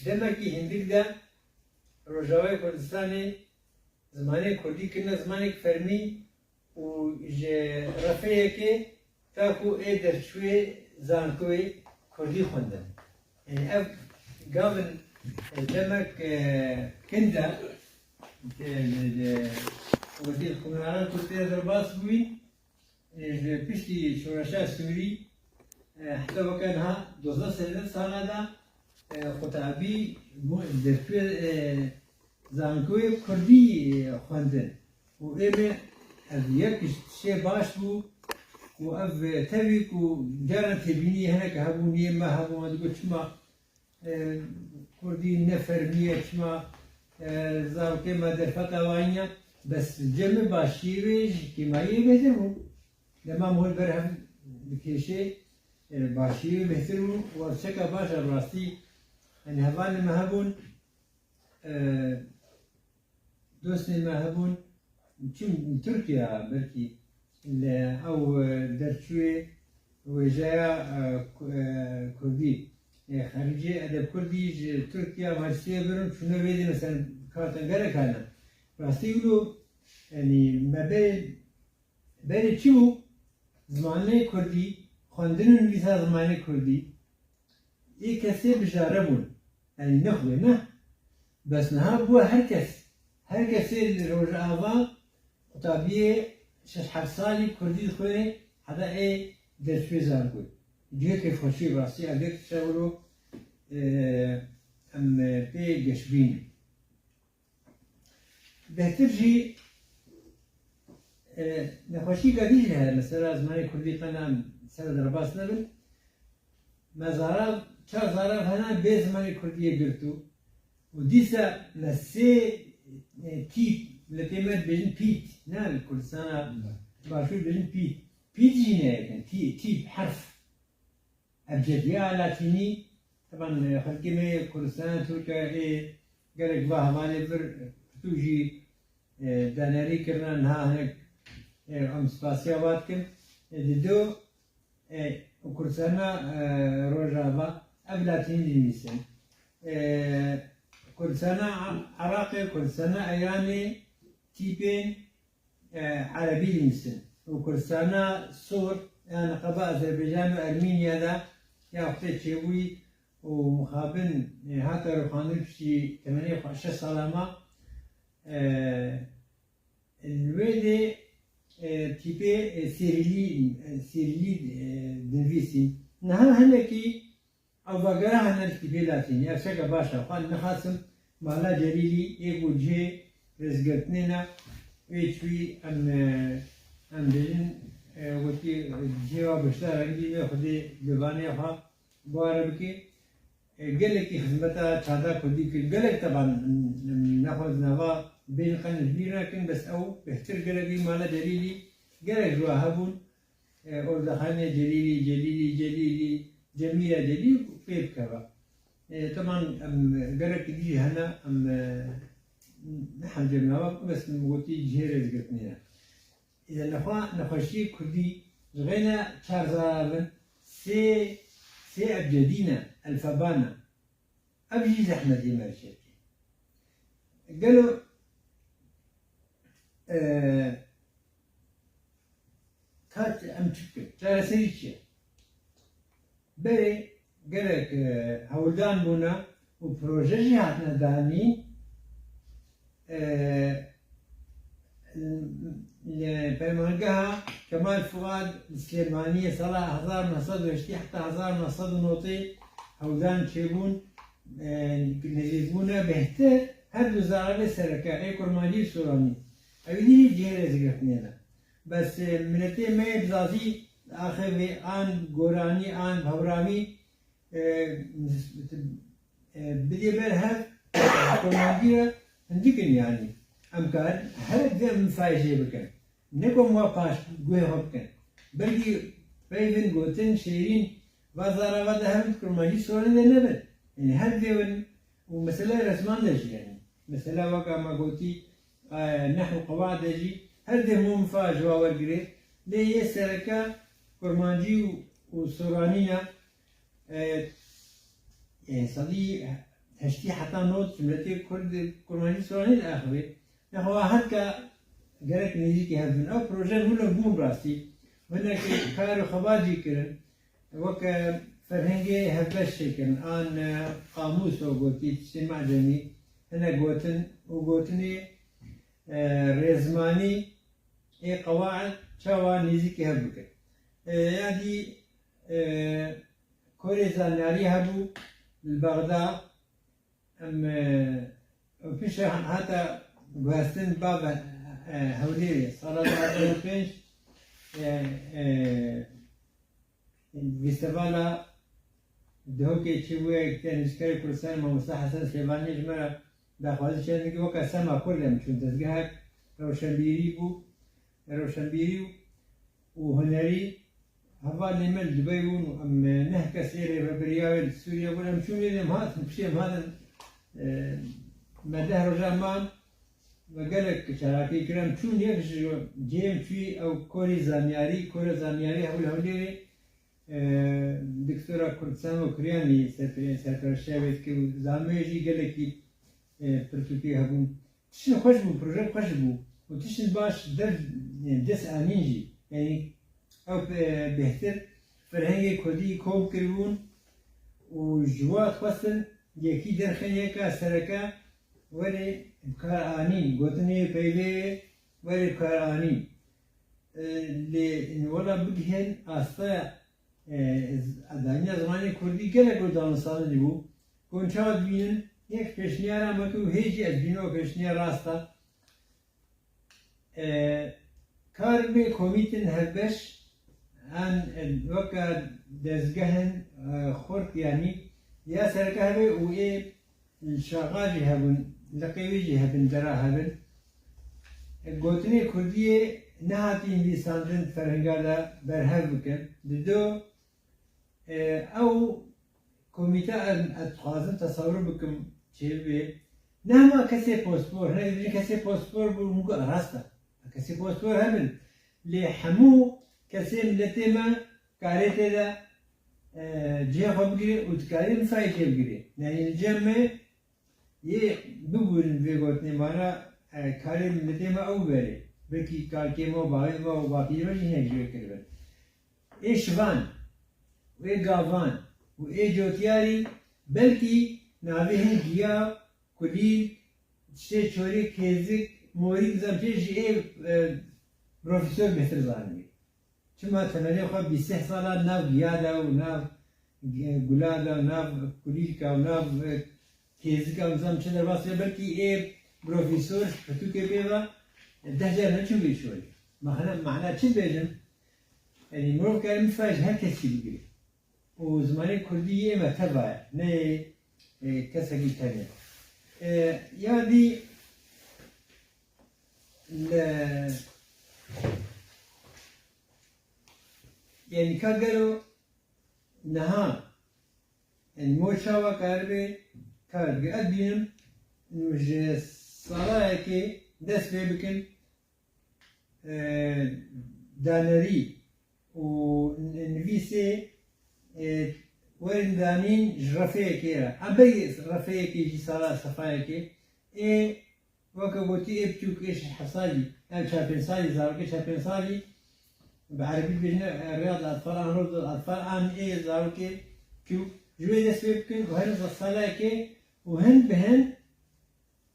demekî hindik de Rojavayê Kurdistanê zimanê kurdî kirine zimanek fermî û ji refê yekê ta ku ê derçûyê zankoyê kurdî xwendin. Yanî ev gavin, e, demek, e, kin de, e, e, wezîr xwendinaran ku tê derbas bûyî, e, ji piştî şoreşa Sûrî, e, heta weke niha dozdeh sene sala de, e, qutabî bû, derçûyê, e, zankoyê kurdî, e, xwendin. Û ê me ev yek ji tiştê baş bû û ev, e, tevî ku caran têbîniyê hineke hebûn, yê me hebûn, me digot çima, e, kurdî ne fermî ye, çima, e, zarokê me derfeta wan ya. Bes cem e başiyê wê ji kêmayiyê bêhtir bû. Dema hûn ber hev dikêşê, e, başiyê wê bêhtir bû û ev çeka baş e bi rastî. Yanî hevalên me hebûn, e, dostên me hebûn, çûn Tirkiye belkî li ew, e, derçûyê wêjeya, e, ku-, e, kurdî, e, xerîcê edeb kurdî ji Tirkiye, Mersiyê birin, çûne wê dê mesela kartin gelek hene. Rastî wilo, yanî me berê Berê çi bû? Zimanê kurdî, xwendin û nivîsa zimanê kurdî, ê kesê bijare bûn. Yanî ne xwê ne. Bes niha bû her kes. Her kesê li Rojava qutabiyê şeş heft salî kurdî dixwêne, heta ê derçûyê zankoyê. Cihê kêfxweşî rastî ev yek tişt e wilo, e, em, e, pê geşbîn in. Bêhtir jî, e, nexweşîka din jî heye, mesela zimanê kurdî qena ser derbas nebin. Me zarav, çar zarav hene bê zimanê kurdiyê girtû. Û dîsa me sê, e, tîp, miletê me dibêjin pît, ne li Kurdistana Başûr dibêjin pît. Pît jî ne yek in, tî-, tîp, herf. Ebcediya latînî, teban, e, xelkê me yê Kurdistana Tirkiye ê gelek va hevalê vir, e, pirtûk jî, e, danerî kirine, niha hinek, e, em spasiya va dikin. E, di do, e, Kurdistana, e, Rojava, ev latînî dinivîsin. E, Kurdistana Iraqê, Kurdistana Îranê, tîpên e, erebî dinivîsin. Û Kurdistana Sor, ya niqaba Azerbaycan û Ermeniya de ya wextê çêbûyî û mixabin, e, hate rûxandin piştî temenê xwe şeş sala ma, e, li wê dê, e, tîpê, e, Sêrîlî, e, Sêrîlî, e, dinivîsîn. Niha hinekî Ew vegera hene li kîtêbê latînî. Ev çeka baş e. Xwe nixasim mala Celîlî ê ku cihê rêzgirtinê ne, wê çûyî em, e, em bêjin, e, wekî cihê wa bişta rengî wê Xwedê givanê xwe biware bike. E, gelekî xizmeta çanda kurdî kir. Gelek teban, em, nexwe di nava bên qenc bîr nekin, bes ew bêhtir gelek wî mala Celîlî, gelek ji wa hebûn. E, Ordexanê Celîlî, Celîlî, Celîlî, Cemîla Celîlî pê bikeve. E, teban, em, gelek dî jî hene, em, e, nehemce nava, bes min gotî cihê rêzgirtinê ne. Îde nexwe-, nexweşiyê kurdî ji xêne çar zara bin, sê, sê ebcedî ne, elfeba ne. Ev jî zehmetê me çêke. Gelo, e, ka em çi bikin? Çareserî çi ye? Berê gelek, e, hewldan bûne û proje jî hatine danîn. E, li Peymangeha Kemal Fuad li Silêmaniyê sala hezar neh sed û heştê heta hezar neh sed û notê hewldan çêbûn, e, nêzîkbûne bêhtir her du zararê sereke ê kurmancî û soranî. Ew dî cihê rêzgirtinê ne. Bes, e, miletê me yê bi zazî axivê an goranî an hewramî, e, e, bidê ber hev, kurmancî re hindik in yanî. Em karin her vê em mifayê jê bikin. Ne ku em wa paş guhê xwe bikin. Belkî peyvên gotin şêrîn va zara va de hev kurmancî sorê de nebin. Yanî her vê win û mesela resman de jî yanî. Mesela weka me gotî, e, nehw û qewaid de jî her dê hemû mifa ji wa wergirê. Lê yê sereke kurmancî û, û soranî ne. E, e, sedî heştî heta nod cumletê kurd kurmancî soranî diaxivê. Nexwe her ka gerek nêzîkî hev bin. Ew proje wilo bûn rastî. Hinek kar û xebat jî kirin. Weke ferhengê hevbeş çêkirin. An, e, qamûs o gotî, tiştê mecemî. Hinek gotin û gotinê, e, rêzmanî ê qewaid çawa nêzîkî hev bikin. E, ya dî, e, korê zanyarî hebû li Bexda. Em, e, piştre heta guhestin ba ve, e, Hewlêrê sala du hezar û pênc, e, e, festîvala Duhokê çêbûye, tenîskerê Kurdistanê Mamoste Hesen Sêvanî ji me re daxwazî çênekir, weke Sema Kurd em çûn, dezgehek rewşenbîrî bû, rewşenbîrî û hunerî. Hevalê me li Dubey bûn û em, e, neh kes ê rêvebiriya wê li Sûriye bûn. Em çûn lê em hatin, piştî em hatin, e, me deh roja man, me gelek çalakî kir. Em çûn yek ji cihê em çûyî ew korî zanyarî, kore zanyarî hewl Hewlêrê, e, Doktora Kurdistan Okiryanî serpere-, serpereştiya wê dikir û zameyê jî gelekî, e, pirtûkê hebûn. Tiştin xweş bû, proje xweş bû. Û tiştin baş dev, e, dest anîn jî. Yanî ew, e, bêhtir ferhengê kurdî kom kiribûn û ji wa dixwestin yekî derxên yeka sereke were bi kar anîn, gotinê peyvê were bi kar anîn. E, lê wela bigihên astaya, e, z-, daniya zimanê kurdî gelek wê danûstandinê bû. Hûn çawa dibînin? Yek pêşniyara me kir û hê jî ez dibînim ew pêşniyar rast e. E, kar bê komîtên hevbeş an, e, weke dezgehên, e, xurt yanî ya sereke hebe û ê Li Şaxa jî hebin, li Qêwî jî hebin, dera hebin. Gotinê kurdiyê nehatî nivîsandin ferhenga de berhev bikin. Di do, e, ew komîte em, ez dixwazim tesewir bikim çêbibe. Ne hema kesê pospor, hinek dibêjin kesê pospor bû, hûn got rast e. Kesê pospor hebin. Lê hemû kesê miletê me karê tê de, e, cihê xwe bigire û dikarî mifayê tê bigire. Yanî li cem me yê bibûrin vê gotinê mana, e, karê miletê me ew berê. Belkî kalkê me û bavê me û bapîrê me jî hinek ji wê kiribin. Ê şivan û ê gavan û ê cotyarî belkî navê hin giya, kulîl, tiştê çolî, kêzik, morî, dizam çi jî ê, e, profesor bêhtir zanibî. Çima temelê xwe bîst sala nav giya de û nav, e, gula de û nav kulîlka û nav, e, kêzika û nizam çi derbas kiriye, belkî ê profesor pirtûkê pê ve, e, deh car neçûn vê çolê. Mana, mana çi dibêjim? Yanî mirov kare mîfa ji her kesî bigire. û zimanê kurdî yê me teva ye, ne yê, e, kesekî tenê. E, ya dî li, yanî ka gelo niha, yanî mo çawa karibe kar bike? Ez bînim ji salayekê dest pê bikin, e, danerî û n-, nivîsê, e, werin danîn ji refeyekê re. Em berî refeyekê jî sala sefayekê ê, weke gotî, ê biçûk, ê şeş heft salî, ev çar pênc salî, zarokê çar pênc salî, bi erebî dibêjin, e, riyad atfal, an riyad atfal, an ê zarokê biçûk, ji wê dest pê bikin û herin salekê û hin bi hin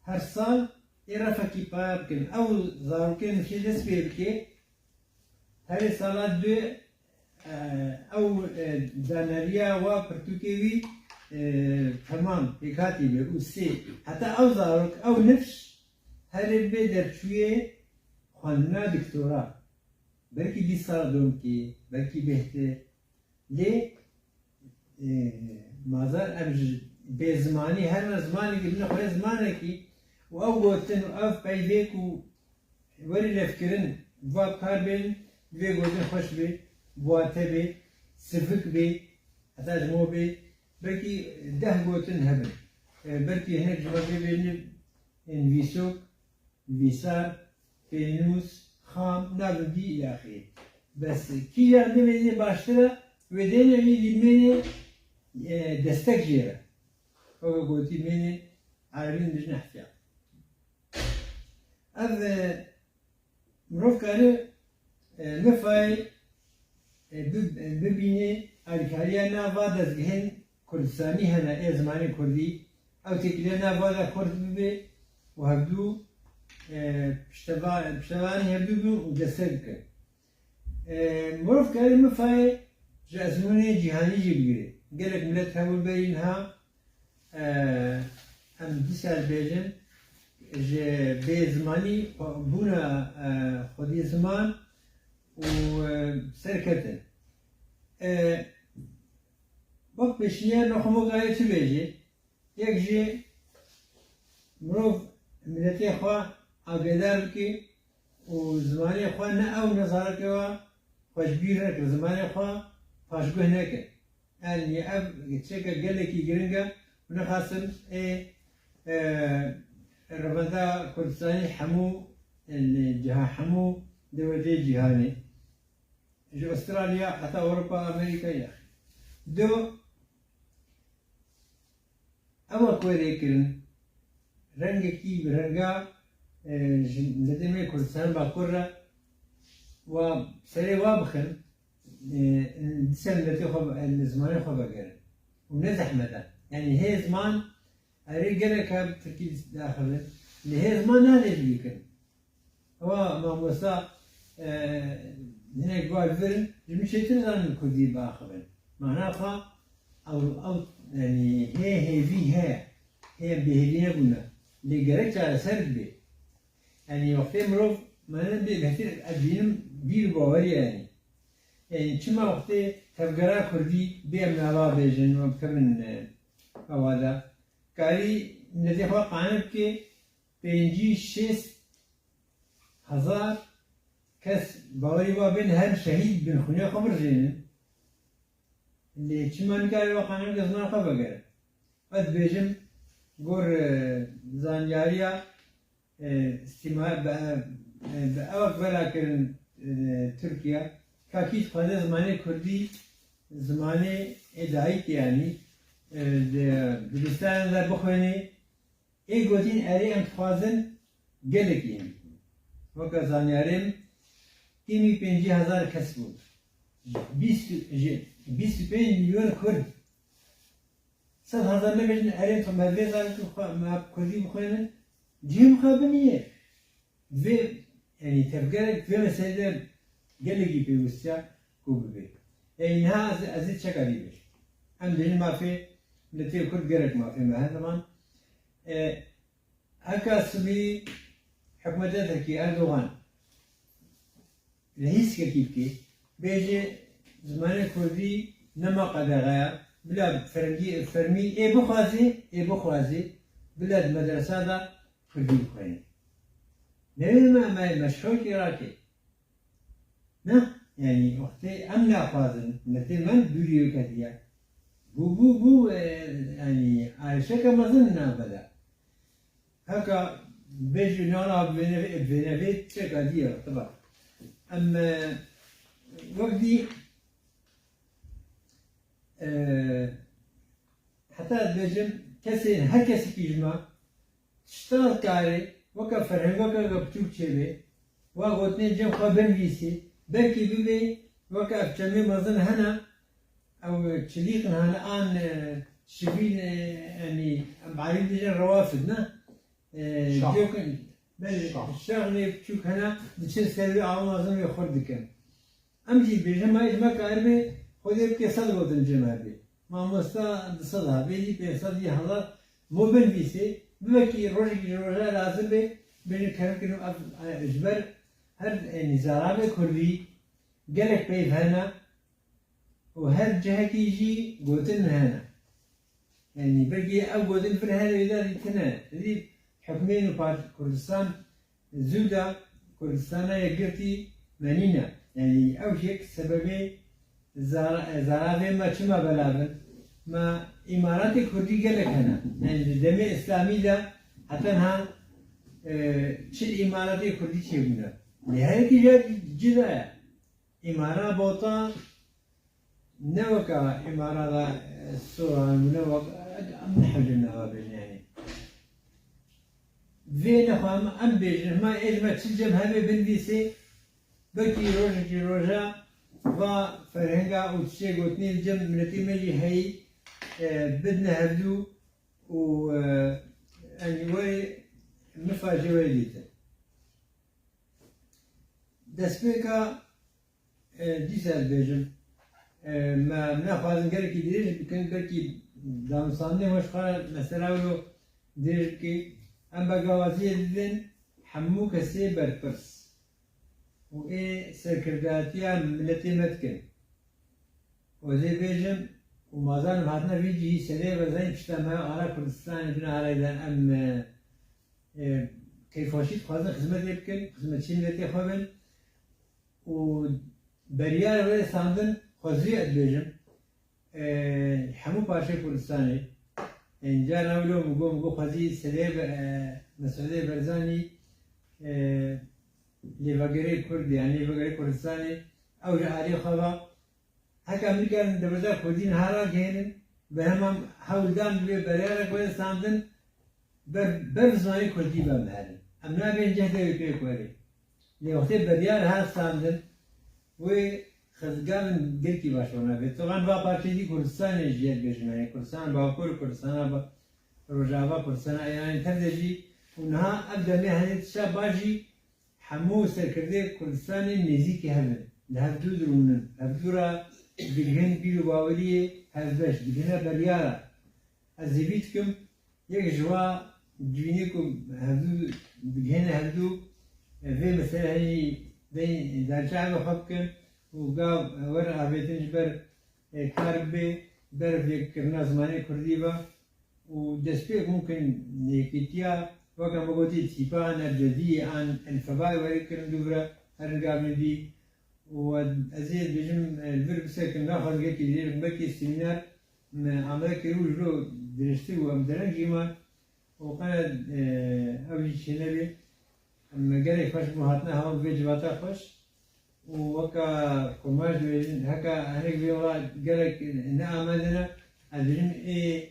her sal ê refekî paya bikin. Ew zarokên nifşê dest pê bike, herê sala du, e, ew, e, daneriya wa pirtûkê wî, e, temam, pêkhatî be û sê. Heta ew zarok, ew nifş herê bê derçûyê xwendina doktora. Belkî bîst sala domkî, belkî bêhtir. Lê, e, mazar em ji bêzimanî, her ne zimanekî bine xwe zimanekî û ew gotin û ev peyvê ku werî lêvkirin, va bi kar bên, divê gotin xweş bê, bi wate bê, sivik bê, heta ji mo bê, belkî deh gotin hebin. E, belkî hinek ji me bê bêjin, e, nivîsok, nivîsar, pênûs, xam, navê dî îlaxî. Bes kîjan demê yê baştir e, wê demê wî dî mênê, e, destek jê re. Weke gotî mênê erebîn dijne ihtiyat. Ev, e, mirov kare, e, mifayê, e, bi-, e, bibînê alîkariya nava dezgehên Kurdistanî hene ê zimanê kurdî, ew têkiliya nava de kurt bibe û hevdû, e, pişteva-, piştevanî hevdû bin û destek bikin. E, mirov kare mifayê ji ezmûnê cîhanî jî bigire. Gelek milet hebûn berî niha, e, em dîsa dibêjin, ji bê zimanî xwe-, bûna, e, xwedî ziman û, e, serketin. E, wek pêşniyar nexwe mokayê çi bêjê? Yek jî mirov miletê xwe agêdar bike û zimanê xwe ne ew ne zarokê we xwe ji bîr neke, zimanê xwe paşguh neke. Yanî ev çeka gelekî giring e û nexasim ê, e, revenda Kurdistanî hemû, e, ciha, hemû dewletê cîhanê. Ji Australya heta Ewropa, Amerîka ya. Do, ewa ku wê lê kirin, rengekî bi renga, e, ji miletê me Kurdistan Bakur re wa serê wa bixin, e, dîsa miletê xwe, e, li zimanê xwe vegerin. Û ne zehmet e. Yanî hê ziman, erê gelek e bi tirkî diaxivin. Lê hê ziman nadê ji bîr kirin. Ewa mamosta, e, hinek bar vir, ji min çêtir zanin kurdî biaxivin. Mana xwe ew, ew, yanî hê hêvî heye. Hê em bêhêvî nebûne. Lê gerek çareser bibe. Yanî wextê mirov, mane bê bêhtir ez bînim bîr û bawerî ye yanî. Yanî çima wextê tevgera kurdî bê em nava bêjin, em bikevin, e, ewa de. Karî miletê xwe qane bike, pêncî şêst hezar kes bawerî wa bên, her şehîd bin, xwînê xwe birijênin. Lê çima nikare wa qanûn ziman xwe vegere? Ez dibêjim, gor, e, zanyariya, e, îstîma-, bi, e, bi ewek velakirin, e, Tirkiye, ka kî dixwaze zimanê kurdî, zimanê ê dayikê, yanî, e, di dibistanan de bixwênê, Ê gotin, erê, em dixwazin gelekî hîn. Weke zanyarê min, tîmî pêncî hezar kes bû. Bîst, ji bîst û pênc milyon Kurd. Sed hezar nebêjin, erê, tu me vê zanî ku xwe, me kurdî bixwênin, cihê min xwe biniye. Vê, yanî tevgerek vê meselê de gelekî pêwîstiya ku bibe. Yanî niha ez, ez ê çeka dî bêjim. Em dibêjin mafê miletê Kurd gelek mafê me hene, man. E, heka sibî hikûmeta Tirkî, Erdogan, lehîskekî bike, bêje zimanê Kurdî Nema qedexe ya, bila ferengî, fermî ê bixwazî, ê bixwazî, bila di medresa de kurdî bixwînî. Newê me, me, me şewitî Iraqê. Ne, yanî wextê em naxwazin, miletê me dûrî wê ketiye. Bû, bû, bû, e, yanî arêşeke mezin navbe de. Heka bêjî nana vêne, vêne vê tişeka dî ye, tiba. Em, e, wek dî, e, heta dibêjim, kesên, her kesekî ji me tişta karê, weke ferheng, weke, weke piçûk çêbê, wa gotinên cem xwe binivîsê, belkî bibê, weke ev çemê mezin hene, ew çilîqin hene an, e, şivîn, e, yanî, em arî dibêjin rewafid, ne? E, Şax. Cêkin, belê, Şax. Şaxlê piçûk hene, diçin ser wê awa mezin wê xurt dikin. Em jî dibêjin, ma ji me karibê Xwedê bike sed gotin cem hebê. Mamosta du sed hebê, jî pênc sed jî hezar mo binivîsê, bibekî rojekî ji roja lazim bê, bêjin kerem kirin ev, e, ji ber her, e, nîzaramê kurdî gelek peyv hene û her cihekî jî gotin hene. Yanî belkî ev gotin vir her wêda dîtine. Hûdî hikmên û part-, Kurdistan zû de Kurdistana Yekgirtî me nîne. Yanî ew jî yek sebebê zara-, zaravê me çima belav in. Me îmaratê kurdî gelek hene. Yanî di demê îslamî de heta niha, e, çil îmaratê kurdî çêbûne. Lê her yekî jî cida ye. Îmara Bota ne weka îmara da, e, Soran, ne wek, em nehewcin nava bêjin yanî. Vê nexwe em, em bêjin, hema ê ji me çil cem hebê binivîsê, belkî rojekî roja va ferhenga û tiştê gotinê li cem miletê me jî heyî, e, bidine hevdû û, e, yanî wê mifa jê wê dîtin. Destpêka, e, dîsa ez bêjim, e, me, em naxwazin gelekî dirêj bikin, belkî danûstandinê xwe ji xwe re mesela wilo dirêj bikî. Em bi gawaziyê didin hemû kesê berpirs û ê serkirdatiya miletê me dikin. Û ez ê bêjim, û mazanim hatine vî cihî serê ve zanî pişta me ara Kurdistanê bine araydan em, e, e, keyfxweşî dixwazin xizmetê bikin, xizmetçî miletê xwe bin. Û beriyar wê standin xwezî ez dibêjim, e, hemû parçeyê Kurdistanê. Ên cara wilo min got, min got xwezî serê ve, e, Mesûdê Berzanî, e, lêvegerê Kurd, yanî lêvegerê Kurdistanê, ew ji alî xwe ve Heke em nikarin derbeza kurdî niha ragihênin, bi heman hewl dan divê beriyarek were standin, ber, ber zimanê kurdî ve em herin. Em nabên ceh devê pêk werê. Lê wextê beriyar hat standin, wê xizgavin gelkî baş wana bê. Toxan va parçeyê dî Kurdistanê jî yek bêjin, yanî Kurdistana Bakur, Kurdistana Ba-, Rojava, Kurdistana Îranê tev de jî û niha ev demê henê tişta baş jî Hemû serkirdeyê Kurdistanê nêzîkî hev in, li hevdû dirûnin, hevdû re digihên bîr û baweriyê hevbeş, digihine beryara. Ez hêvî dikim, yek ji wa civînê ku hevdû digihêne hevdû, vê mesele henî deyên derçavê xwe bikin û gav wer avêtin ji ber, e, kar bibe, ber vêkirina zimanê kurdî ve. û destpêk mumkin yekîtiya, weke me gotî, tîpa an ebcediyê an elfebayê werê kirin dûvira her nigavên dî. Û ez ê dibêjim, e, li vir bisekin, naxwazim gelekî dirêj, belkî semîner me amade kiribû ji bo dirêjtir û em dereng jî man û qe, e, ew jî çênebê. Em gelek xweş bû hatina hewa bi vê civata xweş û weka komaj dibêjin, heka hinek vê wela gelek ne amade ne, ez dibêjim ê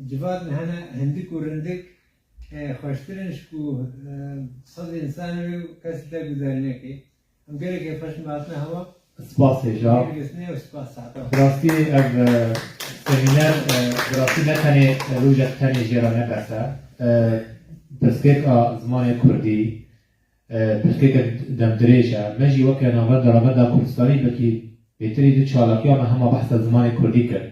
civat hene hindik û rindik, e, xweştir in ji ku, e, sed însan wê û kes te guderî neke. Em gelek ê xweş me hatina hewa. Spas hêja. Gelek spas hata. Bi rastî ev, e, semîner, e, bi rastî ne tenê, e, rojek tenê jê re nebese. E, pirsgirêk a zimanê kurdî, e, pirsgirêkek demdirêj e. Me jî weke navenda Rêvenda Kurdistanî belkî bêtirî du çalakiya me hema behsa zimanê kurdî kir.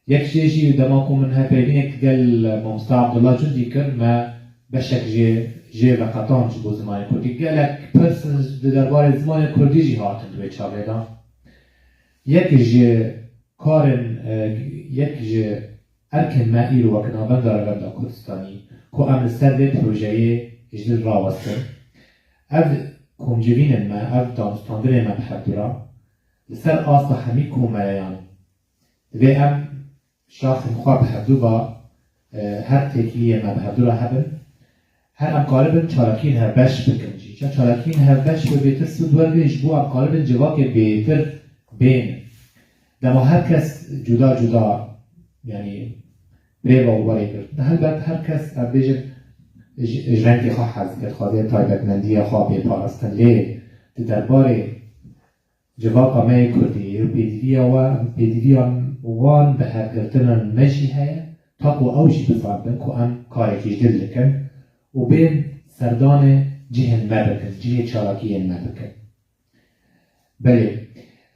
Yek jê jî dema ku min hevpeyvînek digel mamosta Abdullah Cundî kir, me beşek jê, jê veqetan ji bo zimanê kurdî. Gelek pirs di derbarê zimanê kurdî jî hatin di wê çavê de. Yek ji karên, e, yek ji erkên me îro wek Navenda Revenda Kurdistanî ku em li ser vê projeyê ji dil rawestin. Ev komcivînên me, ev danûstandinê me bi hevdu re li ser asta hemî komeleyan divê em şaxên xwe bi hevdu ve, e, her têkiliyên me bi hevdu re hebin. Her em karibin çalakiyên hevbeş bikin jî. Ça çalakiyên hevbeş bi bêtir sûd wergrin ji bo em karibin civakê bêtir bên. Dema her kes cuda cuda, yanî birêva û werê girtin. Helbet her kes, em bêjin, ji, ji rengê xwe hez dike, dixwaze taybetmendiya xwe bê parastin. Lê di derbarê civaka me yê Kurdî û pêdiviya we, pêdiviya wan bi hevgirtinan me jî heye, ta ku ew jî bizanibin ku em karekî ji dil dikin û bên serdanê cihên me bikin, cihê çalakiyên me bikin. Belê,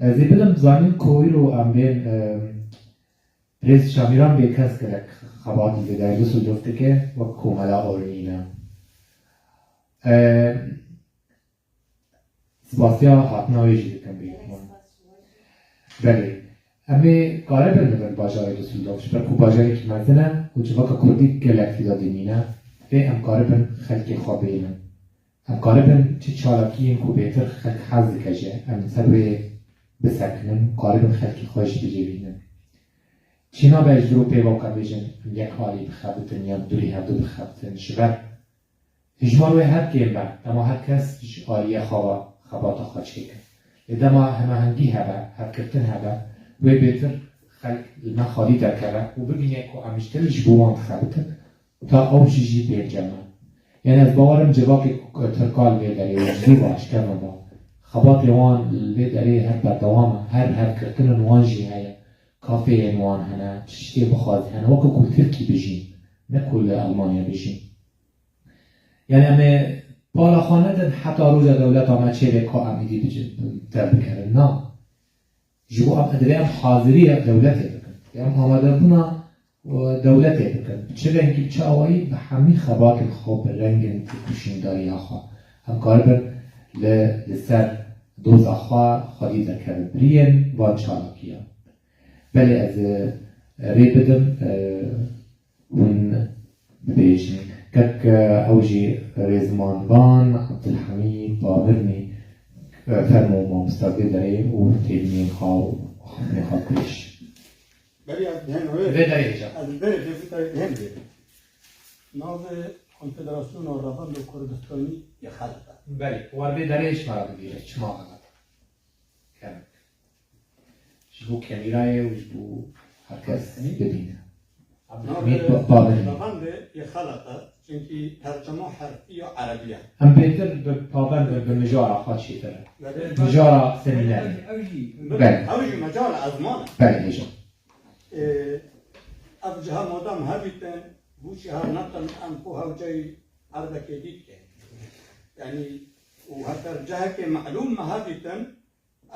ez ê bidim zanîn ku îro em bên, e, Birêz Şamîran Bêkes gelek xebatî li Dêrsim û Dûsûldorf dike, wek komela Ornîna. E, Spasiya hatina wê jî dikim bêguman. Belê. Em ê karibin li vir bajarê Dusseldorf, ji ber ku bajarekî mezin e û civaka kurdî gelek tê de dimîne. Lê em karibin xelkê xwe bênin. Em karibin çi çalakiyên ku bêtir xelk hez dike jê, em li ser wê bisekinin, karibin xelkê xwe jî bicivînin. Çi nabe ji vir û pê wek em bêjin, em yek alî bixebitin yan dûrî hevdu bixebitin, ji ber Hijmar wê her kêm be, dema her kes ji aliyê xwe ve xebata xwe çêke. Lê dema hemahengî hebe, hevgirtin hebe, wê bêtir xelk li me xalî derkeve û bibîne ku em ji dil ji bo wan dixebitin, ta ew jî jî pênce me. Yanî ez bawer im civakê ku Tirka li vê derê û ji zû ve, ji kevin ve, xebatê wan li vê derê her berdewam e, her hevgirtinên wan jî heye, kafeyên wan hene, tiştê bixwazî hene, weke ku li Tirkî bijîn, ne ku li Elmanya bijîn. Yanî em ê pala xwe nedin heta roja dewleta me çêbe ku em êdî bici-, derbigerin. Na. Ji bo em divê em haziriya dewletê bikin. Em amadebûna, e, dewletê bikin. Bi çi rengî, bi çi awayî, bi hemî xebatên xwe, bi rengên têkoşîndariya xwe. Em karibin li, li ser doza xwe xwedî derkevin. Biriyên van çalakiyan. Belê ez, e, rê bidim, e, hûn bibêjin. Kek, e, ew jî rêzman van, Abdulhamîd Bamirnî, e, fermo mamosta vê derê û têbînên xwe û xatinê xwe pêş. Belê ez dihên wê. Vê derê hêja. Ez vê derê, vê derê dihên wê. Navê Konfederasyona Revanda Kurdistanî yê xelet e. Belê, wer vê derê ji me re bibêje, çima xelet e? Kevin. Ji bo kamîrayê û ji bo her kes bibîne. Abdulhamîd Ba-, Bamirî. Pavendê yê xelet e, çunkî tercema herfî ya erebî ye. Em bêtir bi pavend bi, bi mijara xwe çêtir e. Belê. Mijara semînerê. Ew jî, ew jî. Belê. Ew jî mecal e, ezman e. Belê, hêja. Ê, ev ciha madam hebîtin, bû jî her netin em xwe hewceyî erdekê dî dikin. Yanî, û heger cihekê melûm me hebîtin,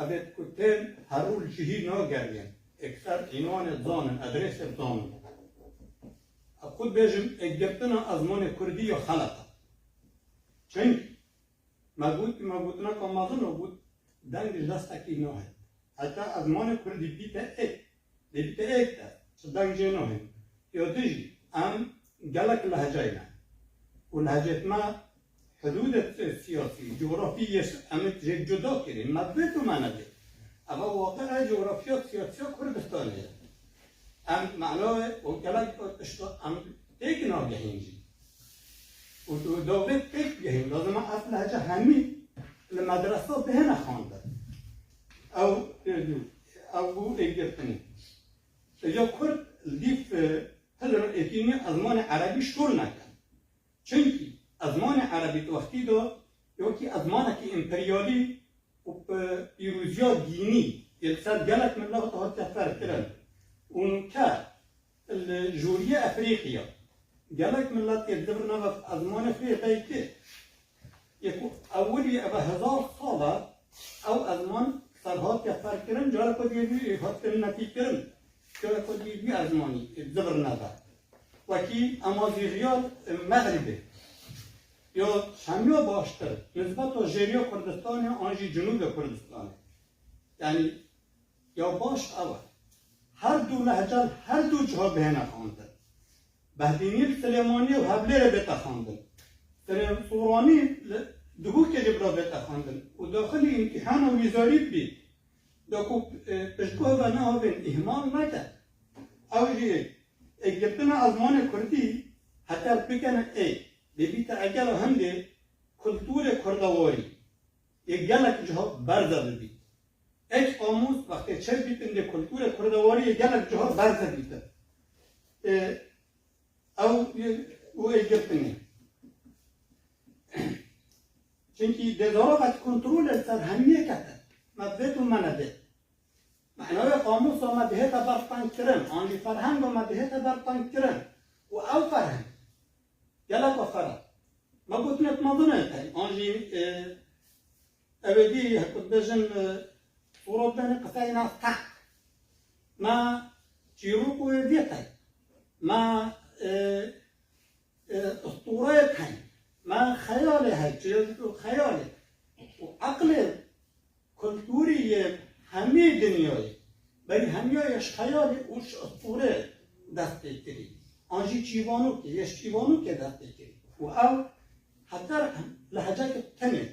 Evêt ku tên her û li cihî nageriyên, êkser înwanê dizanin, adresê dizanin. Ez xwe dibêjim, êkgirtina ezmanê kurdî ya xelet e. Çimkî me got, me gotineka mezin got, deng ji destekî nahêt. Heta ezmanê kurdî bîte êk, dê bîte êk de, çi deng jê nahêt. Ya din jî, em gelek lehceyê ne. Û lehceyê me hidûdê siyasî, cografî yê em ê jê cuda kirî, me bê tu me nebê. Eva waqe cografiya siyasiya Kurdistanê ye. Em manayê û gelek tişta em têk nagehîn jî. Û tu dawê têk gehîn, lazim e ev lehce hemî li medresa bihêne xwendin. Ew, ew bû êkgirtinê. Ya Kurd lîf, e, Hizir êtînî ezmanê erebî şol neke. Çimkî ezmanê erebî di wextî de wekî ezmanekî împeryalî û bi pîroziya dînî yê li ser gelek milet hatiye ferkirin û nûke li joriyê Efrîqiya gelek milet yê di vir nava ezmanê xwe yê dayikê. Yê ku ewilî eve hezar sal e, ew ezman ser hatiye ferkirin, careke dî yê nû yê hat kirin netîkirin. Careke dî yê nû ezmanî, ê, di vir neve. Wekî emazîxiya, e, Mexribê. Ya hemiya baştir, nisbeta jêriya Kurdistanê an jî Cinûbê Kurdistanê. Yanî, ya baş ew e. Her du lehcan her du ciha bihêne xwendin. Behdînî li Silêmaniyê û Hevlêrê bête xwendin. Silê-, Soranî li Duhokê jî bila bête xwendin. Û daxilî îmtîhana wîzarî bî. Da ku, e, piştguh ve nehavên îhmal neke. Ew jî ê girtina ezmanê kurdî heter bikene ê. Bêbîte egera hindê kulturê kurdewarî yê gelek ciha berze bibît. Ê qamûs wextê çêbîtin dê kulturê kurdewarî yê gelek ciha berze bîtin. E, ew, e, û ê girtinê. Çimkî dê zaroka kontrolê li ser hemiyê kete. Me divêt û me nedê. Manawê qamûsa me dihête berpangkirin, an jî ferhenga me dihête berpangkirin. Û ew ferheng geleka xera. Me gotinê mezin e tey, an jî, e, ew ê dî, hek ku dibêjin, e, Suro dibêne qiseyna feq. Me çîrok û êdiyê tey. Me, e, e, ustûreyê tey. Me xeyalê hey, çi xeyalê. Û eqlê kulturî yê hemî dinyayê, berî hemiyayê ji xeyalê û ji ustûrê dest pê kirî. An jî çîvanokê, yê ji çîvanokê dest pê kirî. Û ew heter lehceke tenê.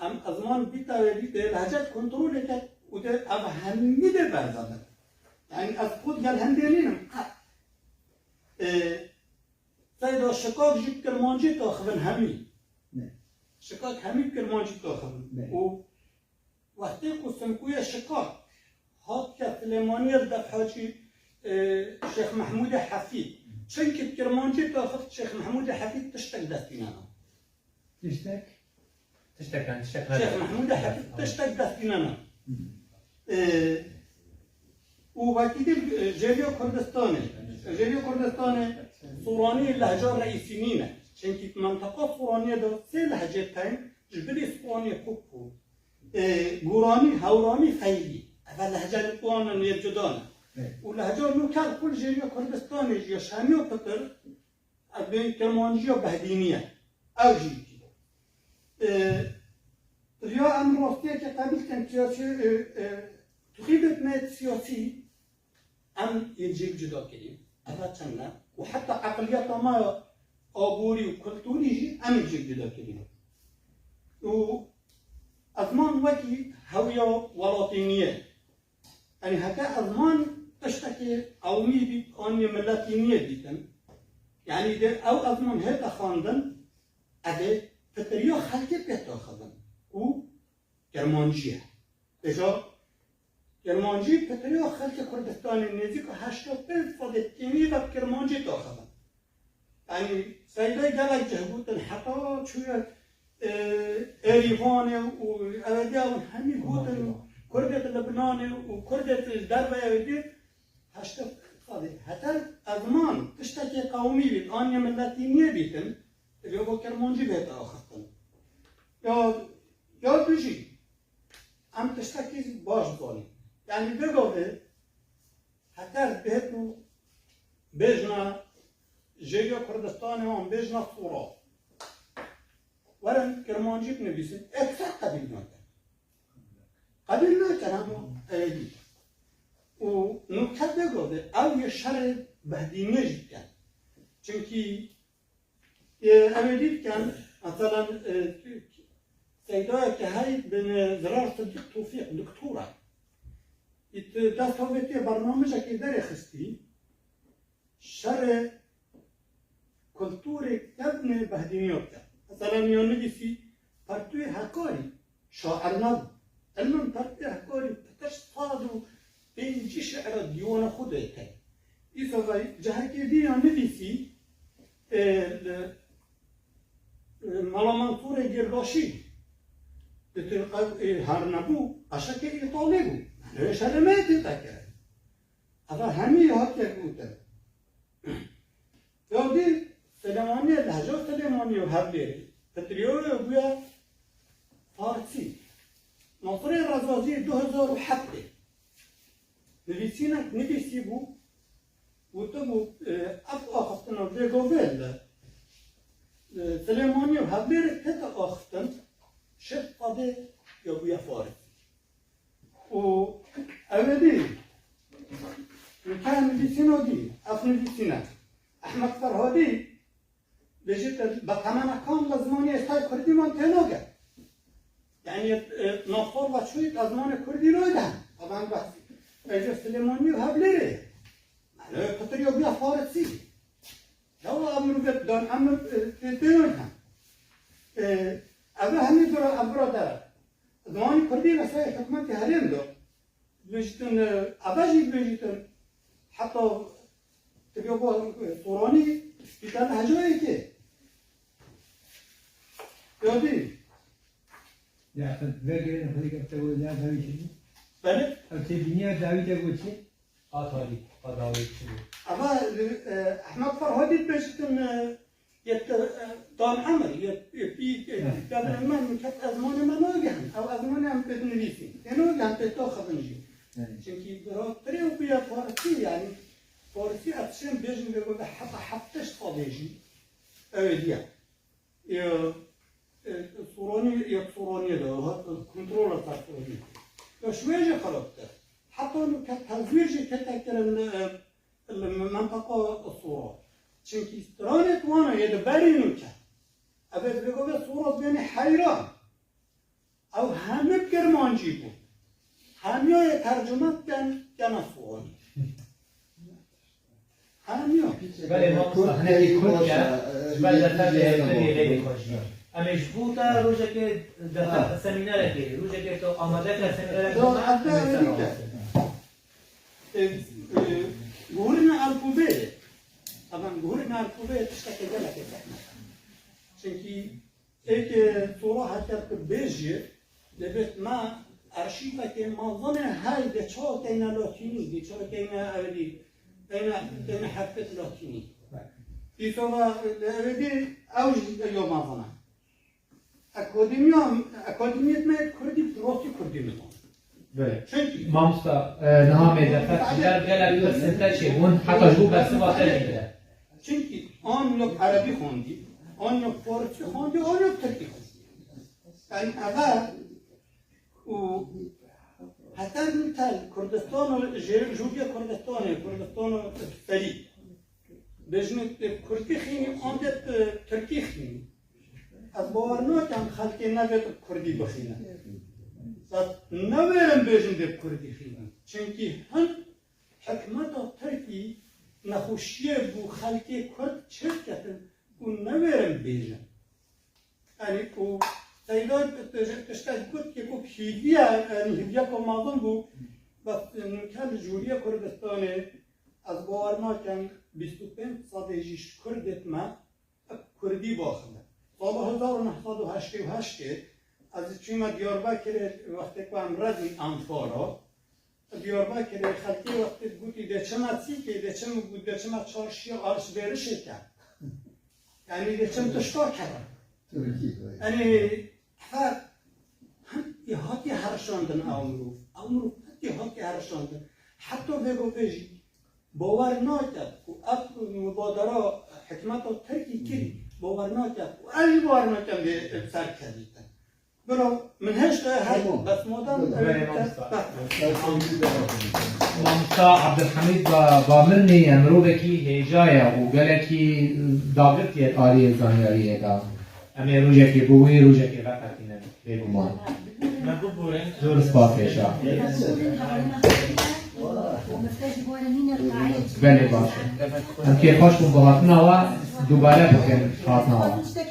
Em, ezman bîta wê bî, dê lehcek kontrolê ket û dê ev hemî dê berze bin. Yanî ez xwe gel hindê nînim, qet. Ê, Seyda şikak jî bi kirmancî taxivin hemî. Ne. Şikak hemî bi kirmancî taxivin. Ne. Û wextê ku Simkûyê Şikak hatiye Silêmaniyê li def Hacî, e, Şêx Mehmûdê Hefîd. Çimkî bi kirmancî taxift Şêx Mehmûdê Hefîd tiştek destî nena. Tiştek? Tiştek, yani tiştek Şêx nebe. Mehmûdê Hefîd tiştek destî nena. Hı. Ee, û wekî dî, e, jêriya Kurdistanê. Jêriya Kurdistanê Soranî lehca reîsî nîne. Çimkî menteqa Soraniyê de sê lehcê tên, ji bilî Soranî Kûk û, e, Goranî, Hewranî, Feylî. Eve lehceyê wan in, yê cuda ne. Evet. Û lehca nûke li kul jêriya Kurdistanê jî ya şemiya pitir, Ev bê kirmanciya behdînî ye. Ew jî wekî. E, riya em rastiyekê qebîl kin siyasî, e, e, tuxîbet me siyasî em yên cêk cuda kirî. Eva çend ne? Û heta eqliyeta me ya aborî û kulturî jî em ên cêk cuda kirî. Û ezman wekî hewiya welatîniyê. Yanî heke ezman tiştekî qewmî bît, an yê miletîniyê bîtin. Yanî dê ew ezman hête xwendin, ev ê pitiriya xelkê pê taxivin ku kirmancî ye. Vêca kirmancî pitiriya xelkê Kurdistanê nêzîka heştê û pênc sedê têmî ve bi kirmancî taxivin. Yanî Seydayê gelek cih gotin, heta çûye, e, Erîvanê û ew ê dî hemî gotin, Kurdê di Libnanê û Kurdê di derveyê wê dî heştê sedî. Heta ezman tiştekê qewmî bît, an yê miletîniyê bîtin, divê bo kirmancî bête axiftin. Ya, ya du jî, em tiştekî baş bizanîn. Yanî vê gavê Heger bêt û bêjna jêriya Kurdistanê wan bêjna Sora. Werin kirmancî binivîsin, ekser qebîl nakin. Qebîl nakin hema ewedî. Û nûke vê gavê ew yê şerê behdîniyê jî dikin. Çimkî Ê, ew ê dî dikin, meselan, e, seydayeke hey bin, e, Zirar Sidîq Tofîq, doktor e. Ît dest hevêtiye bernamejekê derêxistî, şerê kulturê kevnê behdîniya bike. Meselan, ya nivîsî Pertûyê Hekarî. Şair nebû. Ilmin Pertûyê Hekarî pitir sed û pêncî şi'ra dîwana xwe de tey. Îsa vay cihekê dî ya nivîsî, e, li, e, Mala Mansûrê Gêrdaşî. Di tu qew, e, her nebû, qeşekê Îtalî bû. Yanî şerê me tê te kir. Eva hemî hatiye gotin. Ya dî Silêmaniyê, lehca Silêmaniyê û Hevlêrê, pitiriyê wê bûye farsî. Nasirê Rezazî du hezar û heftê nivîsînek nivîsîbû, gotibû, e, ev axiftina vê gavê li, e, Silêmaniyê û Hevlêrê tête axiftin, şeş sedê ya bûye farsî. Û ew ê dî Nûke nivîsîno dî, ev nivîsîne. Ehmed Ferhadî, bêjî te, bi temena kamla zimanê êstay kurdî man tênoge. Yani, e, navxwe ve çûyî ez zimanê kurdî nayde. Ev em behsî. Êco Silêmanî û Hewlêrê. Melo pitir yo bîya farisî. Yaw emru bet dan emru, e, tê, tê nayde. E, ev hemî bira, ev bira dere. Zimanê kurdî ve ser hikûmetê herêm do. Dibêjin, e, eve jî dibêjin, heta tibiya bo, e, Soranî, îşte hecayê ke. Yadî. Ya, xwe vegerên xwedî ke te wê ya dawî çi bû? Belê. Ev tê bîniya dawî te got çi? A tarî, a dawî çi bû? Eve, e, Ehmed Ferhadî dibêjin, e, Yê te, e, dan emir, yê, yê pî, yê, ya, ya, ya, min ket ezmanê me nagihin. Ew ezmanê em pê dinivîsîn. Tê nagihin, pê taxivin jî. Evet. Çimkî bira pirê û bîya farisî, yani, farisî ez şêm bêjim vê gobe heta hefteş salê jî. Ew ê diya. Yê, e, Soranî, yê Soraniyê de, hat, e, kontrola ser Soranî. Ya şûyê jî xirab te. Heta nû ket tezwîr jî kete kirin, e, li menteqa Sora. Çimkî stranê wana yê di berî nûke. Ev ê divê gove Sora bêne heyran. Ew hemî kirmancî bû. Hemiya yê tercûme dikin, kene Soranî. Hemiya. Belê, mamosta, hinekî kurt ke, ji ber derfetê Êzidî lê dikojî. Em ê ji bo te rojekê derfet semînerekê, rojekê tu amade ke semînerek. Do, em ê ser dike. E, e, guhurîna alfabeyê, evan guhurîna alfabeyê tiştekê gelekê zehmet e. Çimkî êkê Sora heker tu bêjî, dibêt me arşîvekê mezin e hey dê çawa teyne latînî, dê çawa teyne ewedî, teyne, teyne herfêt latînî. Dîsa ve, e, ewedî ew jî yo mezin e. Akademiya, akademiyet me kurdî, rastî kurdî nizan. Belê. Çimkî mamosta, e, niha mêze qet ji ber gelek pirsên te çêbûn, heta ji bo bersiva te jî bide. Çimkî an yok erebî xwendî, an yok farisî xwendî, an yok tirkî xwendî. Yani eve û heta nû tel Kurdistan û jêr-, jûriyê Kurdistanê, Kurdistan û serî. Bêjin tu kurdî xînî, an de tu tirkî xînî. Ez bawer nakim xelkê nevê tu kurdî bixîne. Ez newêrim bêjin dê kurdî xînî. Çimkî hin hikûmeta tirkî nexweşiyê bo xelkê kurd çêdiketin û newêrim bêjin. Yanî ku Seyda tiştek got ki ku hîviya, yanî hîviya ku mezin bû, bes nûke li Cûriya Kurdistanê ez bawer nakim bîst û pênc sedê jî ji Kurdêt me kurdî baxivin. Sala hezar û neh sed û heştê û heştê ez çûme Diyarbekirê wextê ku em redîn Anfara, Diyarbekirê xelkê wextê gotî dê çime çîkê, dê çime, dê çime çarşiya alışverişê ke. Yanî dê çim tişta kere. Tirkî. Yanî her, hem hatiye herişandin ew mirov. Ew mirov hatiye, hatiye herişandin. Heta vê govê jî bawer nake ku ev mubadera hikûmeta Tirkî kirî, bawer nake ku ev jî bawer nake vê ser kevîtin. Bira, min hêşta her bes modern. Mamosta Abdulhamid Ba-, Bamirnî ye mirovekî hêja ye û gelekî dagirtî ye aliyê zanyariyê de. Em ê rojekê bi wî rojekê veqetînin, bêguman. Me biborin. Zor spas hêşa. Belê, baş e. Em kêfxweş bûn bi hatina we, dubare bikin hatina we.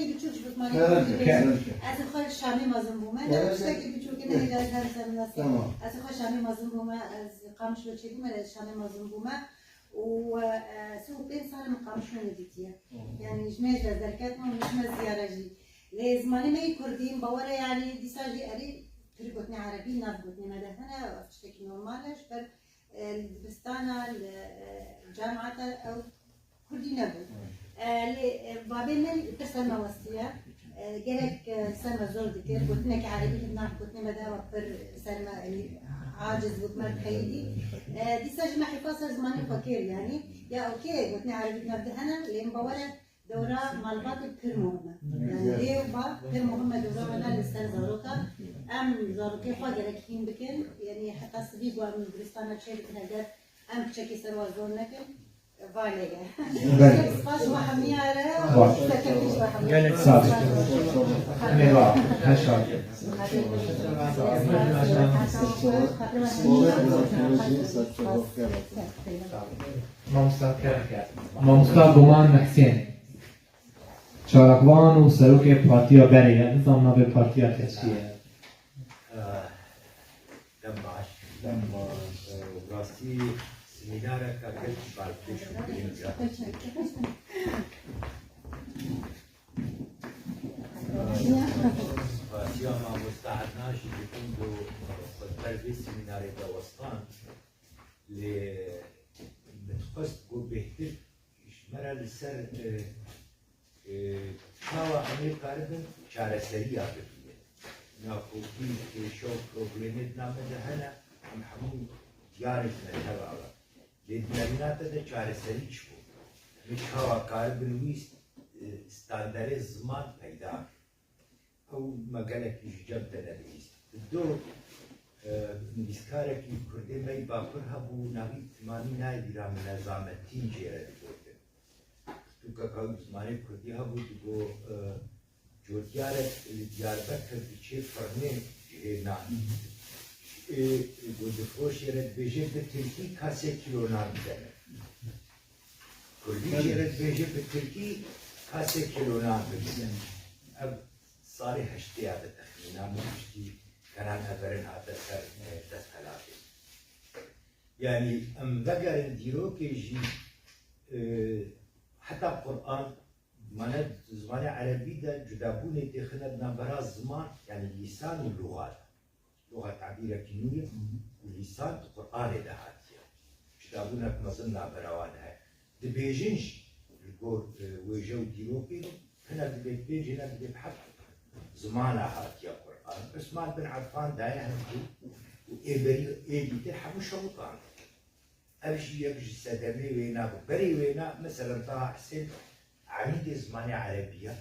Ke- Ez ê xwe Şamê mezin bûme, ne tiştekî biçûk e, ne hêdayet her ser nasî. Tamam. Ez ê xwe Şamê mezin bûme, ez Qamişlo çêbûme, ez Şamê mezin bûme. Û, e, sê û pênc sal min Qamişlo nedîtiye. Hı. Yanî ji me jî ez derketime û min çime ziyare jî. Lê zimanê me yê kurdî, min bawer e, yanî dîsa jî erê pir gotinê erebî nav gotinê me de hene, ev tiştekî normal e, ji ber e, li dibistana, li, e, camata ew kurdî nebû. E, lê, e, babê min pir ser me westiye. E, gelek, e, ser me zor dikir. Gotineke erebî li nav gotinê me de ew pir ser me, e, aciz bû, me dixeyidî. E, dîsa jî me hîfa ser zimanê xwe kir, yanî. Ya, okey, gotinê erebî di nav de hene, lê min bawer e, Dewra malbatê pir muhim e. Yanî dê û bav pir muhim e dewra me de li ser zaroka. Em zarokê xwe gerek hîn bikin. Yanî heta sivî ku em dibistana çêdikin, eger Em piçekî ser wan zor nekin. Valê ye. Belê. Spas ji we hemiya re. Baş. Serkeftin ji we hemiya re. Gelek sağ ol. Merhaba. Her şey. Mamosta Kerem. Mamosta Guman Hüseyin. Çalakvan û serokê partiya berê ye. Nizam navê partiya te çi ye? Dem baş. Dem baş. Ee, rastî semînareka gelek balkêş û girîng e. Rastî mamoste Ednan jî dikim ku xwe ber vê semînarê de westan. Lê min xwest ku bêhtir ji me re li ser, e, Ê, çawa em ê karibin çareseriya bibînin? Nakokî, kêşe û problemê di nav me de hene, em hemû diyar in ji me teva ve. Lê di nerîna te de çareserî çi bû? Em ê çawa karibin wî st-, e, standerê ziman peyda bikin? Ew me gelekî ji cem te nebihîst. Di do, e, nivîskarekî Kurdê me yî bakur hebû, navî Timamî nayê bîra min, Nezametîn jê re digotin. Pirtûkeka wî bi zimanê kurdî hebû, digo, e, cotyarek li Diyarbekir diçê firnê jihê nan. Ê, ê, ku difroşê re dibêje bi tirkî ka sê kîlo nan bide min. Kurdî jê re dibêje bi tirkî ka sê kîlo nan bide min. Ev salê heştê ya bi texmîna min piştî Kenan Everin hate ser, e, desthilatê. Yanî em vegerin dîrokê jî, e, heta Quran, mane di zimanê erebî de cudabûnê têxine di navbera ziman, yanî lîsan û luxa de. Luxa tabîrekî nû ye û lîsan di Quranê de hatiye. Cudabûnek mezin navbera wan heye. Dibêjin jî li gor, e, wêje û dîrokê, hinek dibê bi pênc, hinek dibê bi heft zimana hatiye Quran. Usman bin Affan daye hev bû û ê berî êdî tir hemû şewitand. Ev jî yek ji sedemê wêna bû. Berê wêna, meselen, Taha Hisên emîdê zimanê erebî ye.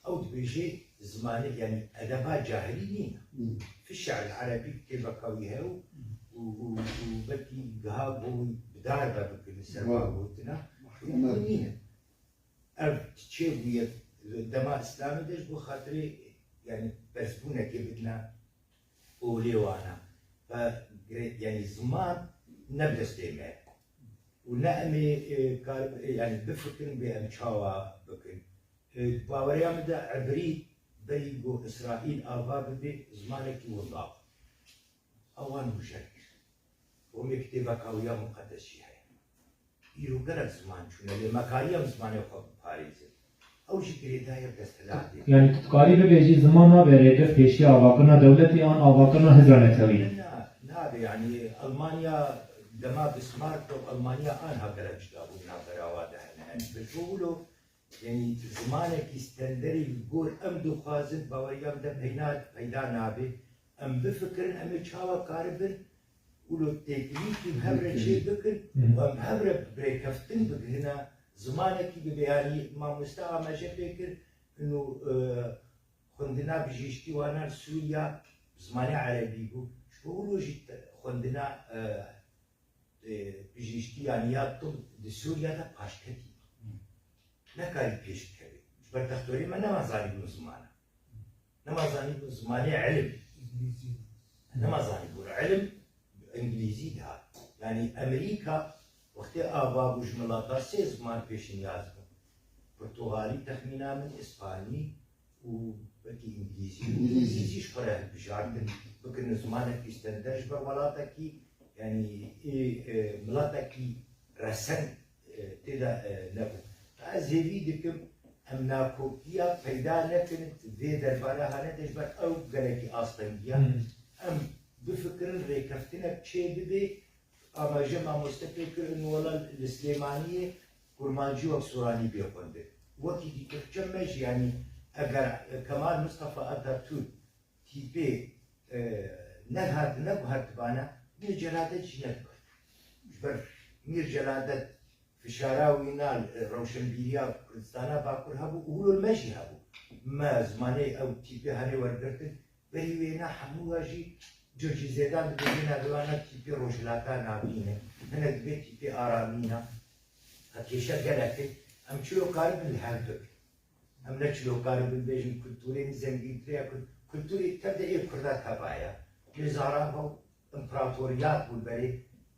Ew dibêje zimanê, yanî edeba cahilî nîne. Hmm. Fi şi'ril erebî kitêbeka wî heye û, û, û, û belkî giha bo wî bi dar ve bikin li ser van gotina. Hûn nîne. Ev çêbûye dema Îslamê de ji bo xatirê, yanî berzbûnekê bidine olê wana. Ve gire-, yanî ziman ne bi destê me. Û ne em ê, e, kar, e, yanî bifikirin bê em çawa bikin. E, di baweriya min de ebrî berî ku Îsraîl ava bibe zimanekî wenda bû. Ewan mujek kir. Romê kitêbeka wî ya muqedes jî heye. Îro gelek ziman çûne, lê me kariye em zimanê xwe biparêzin. Ew jî girêdayî desthilatê. Yanî tu dikarî bibêjî ziman nabe rêgir pêşiya avakirina dewletê an avakirina hizra netewî? Na, nabe, yanî Almanya dema Bismarck û Almanya anha gelek cudabûn navbera wan de hene. Yanî bi wilo Yanî zimanekî stenderî li gor em dixwazin, baweriya min de peyna, peyda nabe. Em bifikirin, em ê çawa karibin wilo têkilîkî bi hev re çê bikin û em bi hev re bi rêkeftin bigihine zimanekî bibe. Yanî mamoste amaje pê kir, ino, e, xwendina bijîştî wana li Sûriya bi zimanê erebî bû. Ji bo wilo jî te-, xwendina, e, e, bijîştî yanî ya tib di Sûriya de paşketî. Hmm. Nekarî pêş bikevê. Ji ber dextorê me nema zanîbûn zimana. Nema zanîbûn zimanê ilim. Nema zanîbûn ilim, îngilîzî dihat. Yanî Amerîka wextê ava bû ji milata sê ziman pêşinyaz bû. Portugalî texmîna min, îspanî, û belkî îngilîzî. Îngilîzî. Îngilîzî ji xwe re hilbijartin, bikirin zimanekî stender ji ber welatekî, yanî ê, e, miletekî resen, e, tê de, e, nebû. Ez hêvî dikim em nakokiya peyda nekin vê derbarê hane de ji ber ew gelekî astengî ye. Hmm. Em bifikirin rêkeftinek çê bibe, Amaje mamoste pê kir, û wela li Silêmaniyê kurmancî wek soranî bê xwendin. Wekî dî Tirkçe me jî, yanî eger Kemal Mustafa Atatürk tîpê, e, nehat, neguhertibana, Mîr Celadet jî nedigot. Ji ber Mîr Celadet fişara wîna li rewşenbîriya Kurdistana Bakur hebû û wilo li me jî hebû. Me zimanê ew tîpê herê wergirtin, berî wêna hemûya jî Cokî zêdan dibêjin ev wana tîpê Rojhilata Navîn e. Hinek dibê tîpê aramîn e. Ev kêşe gelek e. Em çilo karibin li hev bibin. Em ne çilo karibin bêjin kulturê min zengîntir e ya kul-, kulturê tev de ê kurda teva ye. Lê zara ev împaratoriyat bû berê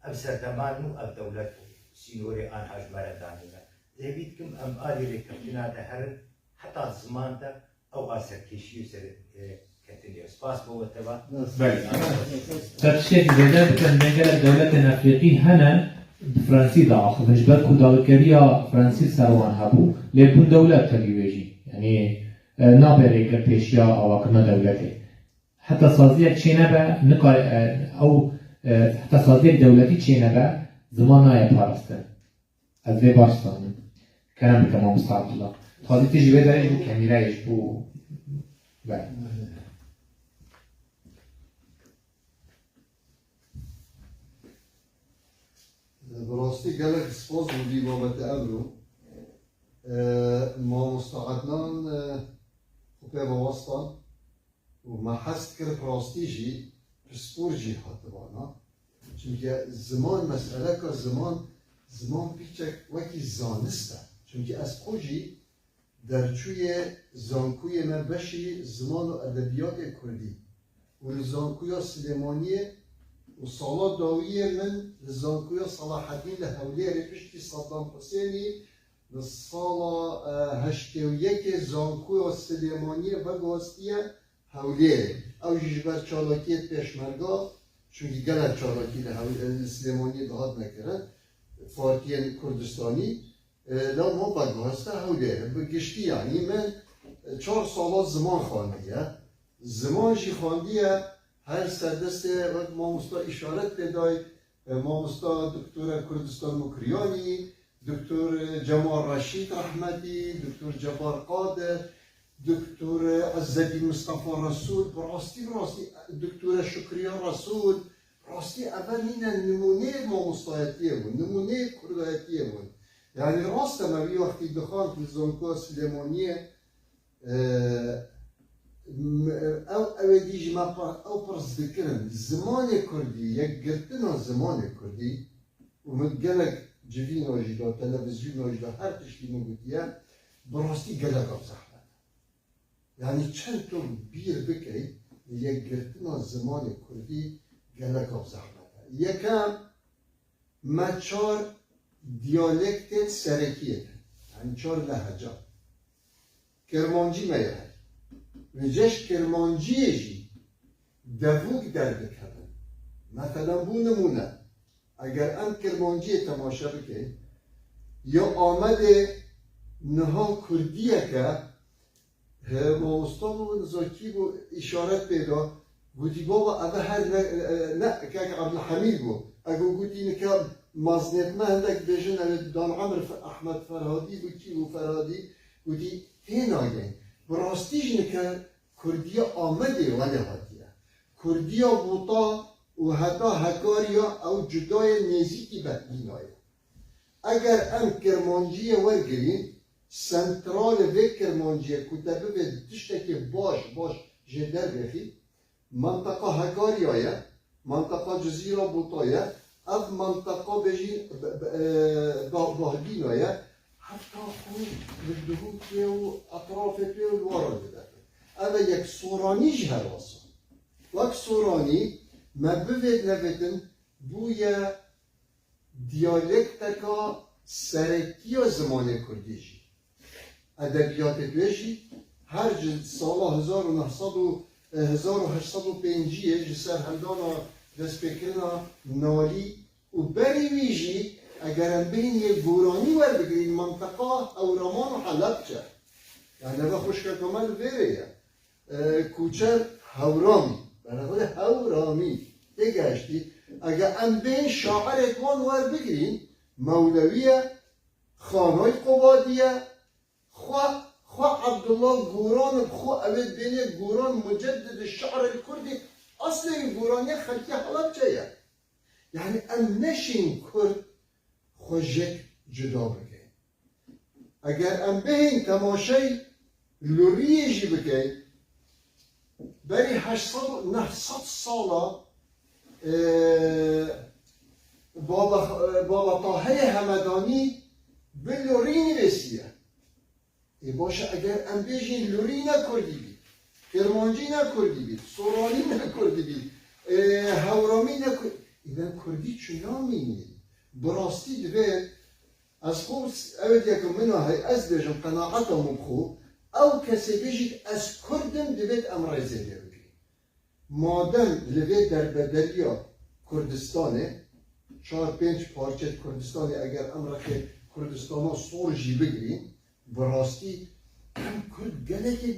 ev serdeman û ev dewlet bû. Sînorê anha ji me re danîne. Hêvî dikim em alî rêkeftina de herin heta ziman de ew a serkêşiyê ser, e, ketine. Spas bo we teva. Belê. Te tiştekî zêde bikin, me gelek dewletên Efrîqî hene bi Fransî diaxivin. Ji ber ku dawîkeriya Fransî ser wan hebû, lê bûn dewlet tevî wê jî. Yanî, e, nabe rêkir pêşiya awakirina dewletê. Heta saziyek çênebe, nikare, e, ew, e, heta saziyek dewletî çênebe, ziman nayê parastin. Ez vê baş zanim. Kerem bike mamosta Abdullah. Tazî tu ji vê derê ji bo kemîreyê ji bo. Belê. Bi rastî gelek spas bo vî babetê Ebro. E, mamosta Ednan, e, xwe pê ve westan. û me hez dikir bi rastî jî pispor jî hatibana. Çimkî ziman, meseleka ziman, ziman piçek wekî zanist e. Çimkî ez xwe jî derçûyê zankûyê me beşî ziman û edebiyatê kurdî û li Zankoya Silêmaniyê û sala dawiyê min li Zankoya Selaheddîn li Hewlêrê piştî Saddam Husênî li sala, e, heştê û yekê Zankoya Silêmaniyê veguhestiye Hewlêrê. Ew jî ji ber çalakiyê pêşmerga, çunkî gelek çalakî li Hewl-, li Silêmaniyê dihatine kirin, partiyên Kurdistanî, e, lewma veguheste Hewlêrê. Bi giştî, yanî min, e, çar sala ziman xandiye. Ziman jî xandiye, her serdestê wek mamosta îşaret pê dayî, e, mamosta Doktora Kurdistan Mukriyanî, Doktor Cemal Reşîd rehmetî, Doktor Cebar Qadir, Doktor Ezzetîn Mistefa Resûl, bi rastî, bi rastî, Doktora Şukriya Resûl, bi rastî, eve nîne nimûneyê mamostayetiyê bûn, nimûneyê kurdayetiyê bûn. Yanî rast e, me wî wextî dixwend li Zankoya Silêmaniyê, Eee, m-, ew, ew ê dî ji me pa-, ew pirs dikirin. Zimanê kurdî, yekgirtina zimanê kurdî, û min gelek civîna jî de, televîzyona jî de, her tiştî min gotiye, bi rastî gelek ev zehmet e. Yanî çend tu bîr bikey, yekgirtina zimanê kurdî gelek ev zehmet e. Yekem, Me çar diyalektên serekî ye, yanî çar lehecan. Kirmancî me ye her. Li cem kirmanciyê jî devûk derdikevin. Meselan, bû nimûne, eger em kirmanciyê temaşe bikin, ya Amedê niha kurdiyeke He, mamosta bû, nizakî bû, îşaret pê da. Gotî, baba, eve her ne, ne, kek Abdulhamîd bû. Ego gotî, nika maznêt me hindek bêjin, ev Dan Emr Fe-, Ahmed Ferhadî bû, kî bû Ferhadî? Gotî, tê nagên. Bi rastî jî nika Kurdiya Amedê welê hatiye. Kurdiya Bûta û heta Hekariya ew cudayê nêzîkî Behdîna ye. Eger em kirmanciyê wergirîn, sentralê vê kirmanciyê ku te bivê tiştekê baş, baş jê derbêxî, menteqa Hekarya ye, menteqa Cizîra Bûta ye, ev menteqa bêjî, be-, be-, e, Ba-, Bahdîna ye, heta xwe li Duhokê û etrafê pê û li wan re didexin. Ev e yek. Soranî jî her wisa. Wek Soranî me bivêt nevêtin bûye diyalekteka serekî ya zimanê kurdî jî. Edebiyatê wê jî her ji sala hezar û neh sed û, e, hezar û heşt sed û pêncî yê ji ser hildana destpêkirina Nalî û berî wî jî eger em bêhîn yê goranî werbigirîn, menteqa Hewraman û Helebçe. Yani eve xwişkeka me li vêrê ye. E, Kuçer Hewramî. Beraberê Hewramî. Têgehiştî. Eger em bên şairê wan werbigirîn, Mewlewî ye, Xanay Qobadî ye, xwe, xwe Abdullah Goran bi xwe ew ê bênê Goran muceddidê şi'rê kurdî, eslê wî goraniya xelkê Helebçe ye. Yani em neşên kurd xwe jêk cuda bikin. Eger em bihên temaşey luriyê jî bikin, berî heşt sed û neh sed sala Ee, Baba, e, Baba Tahirê Hemedanî bi lorî nivîsiye. Ê baş e, eger em bêjin lorî ne kurdî bî, kirmancî ne kurdî bî, soranî ne kurdî bî, e, hewramî ne kurdî, ê ben kurdî çi namînî? Bi rastî divê ez xwe, ew diye ku min a hey, ez dibêjim qenaeta min xwe, ew kesê bêjît ez kurd im, divêt em rêzê lê bigrin. Madem li vê derbederiya Kurdistanê, çar pênc parçe Kurdistanê, eger em rexê Kurdistana sor jî bigirîn, bi rastî em Kurd gelekê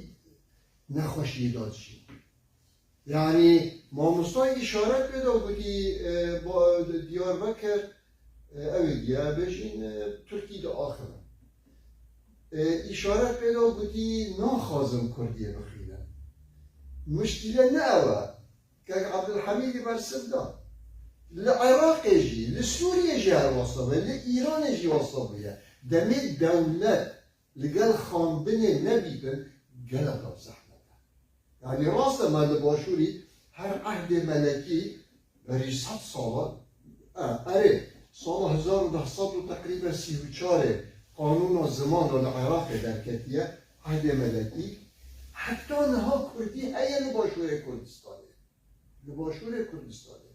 nexweşiyê de dijîn. Yanî mamosta îşaret pê da gotî, e, ba-, Diyarbekir, e, ew ê diye bêjîn, e, Tirkî diaxivin. E, îşaret pê da gotî naxwazim Kurdiyê bixwînim. Muşkîle ne ew e. Kek Abdulhamîdî bersiv da. Li Iraqê jî, li Sûriyê jî her wasa bûye, li Îranê jî wasa bûye. Demê dewlet li gel xandinê nebîtin, gelek zehmet e. Yanî rast e, me li Başûrî her ehdê melekî berî sed sala, e, erê, sala hezar û neh sed û teqrîben sî û çarê qanûna zimana li Iraqê derketiye, ehdê melekî, heta niha kurdî heye li Başûrê Kurdistanê. Li Başûrê Kurdistanê.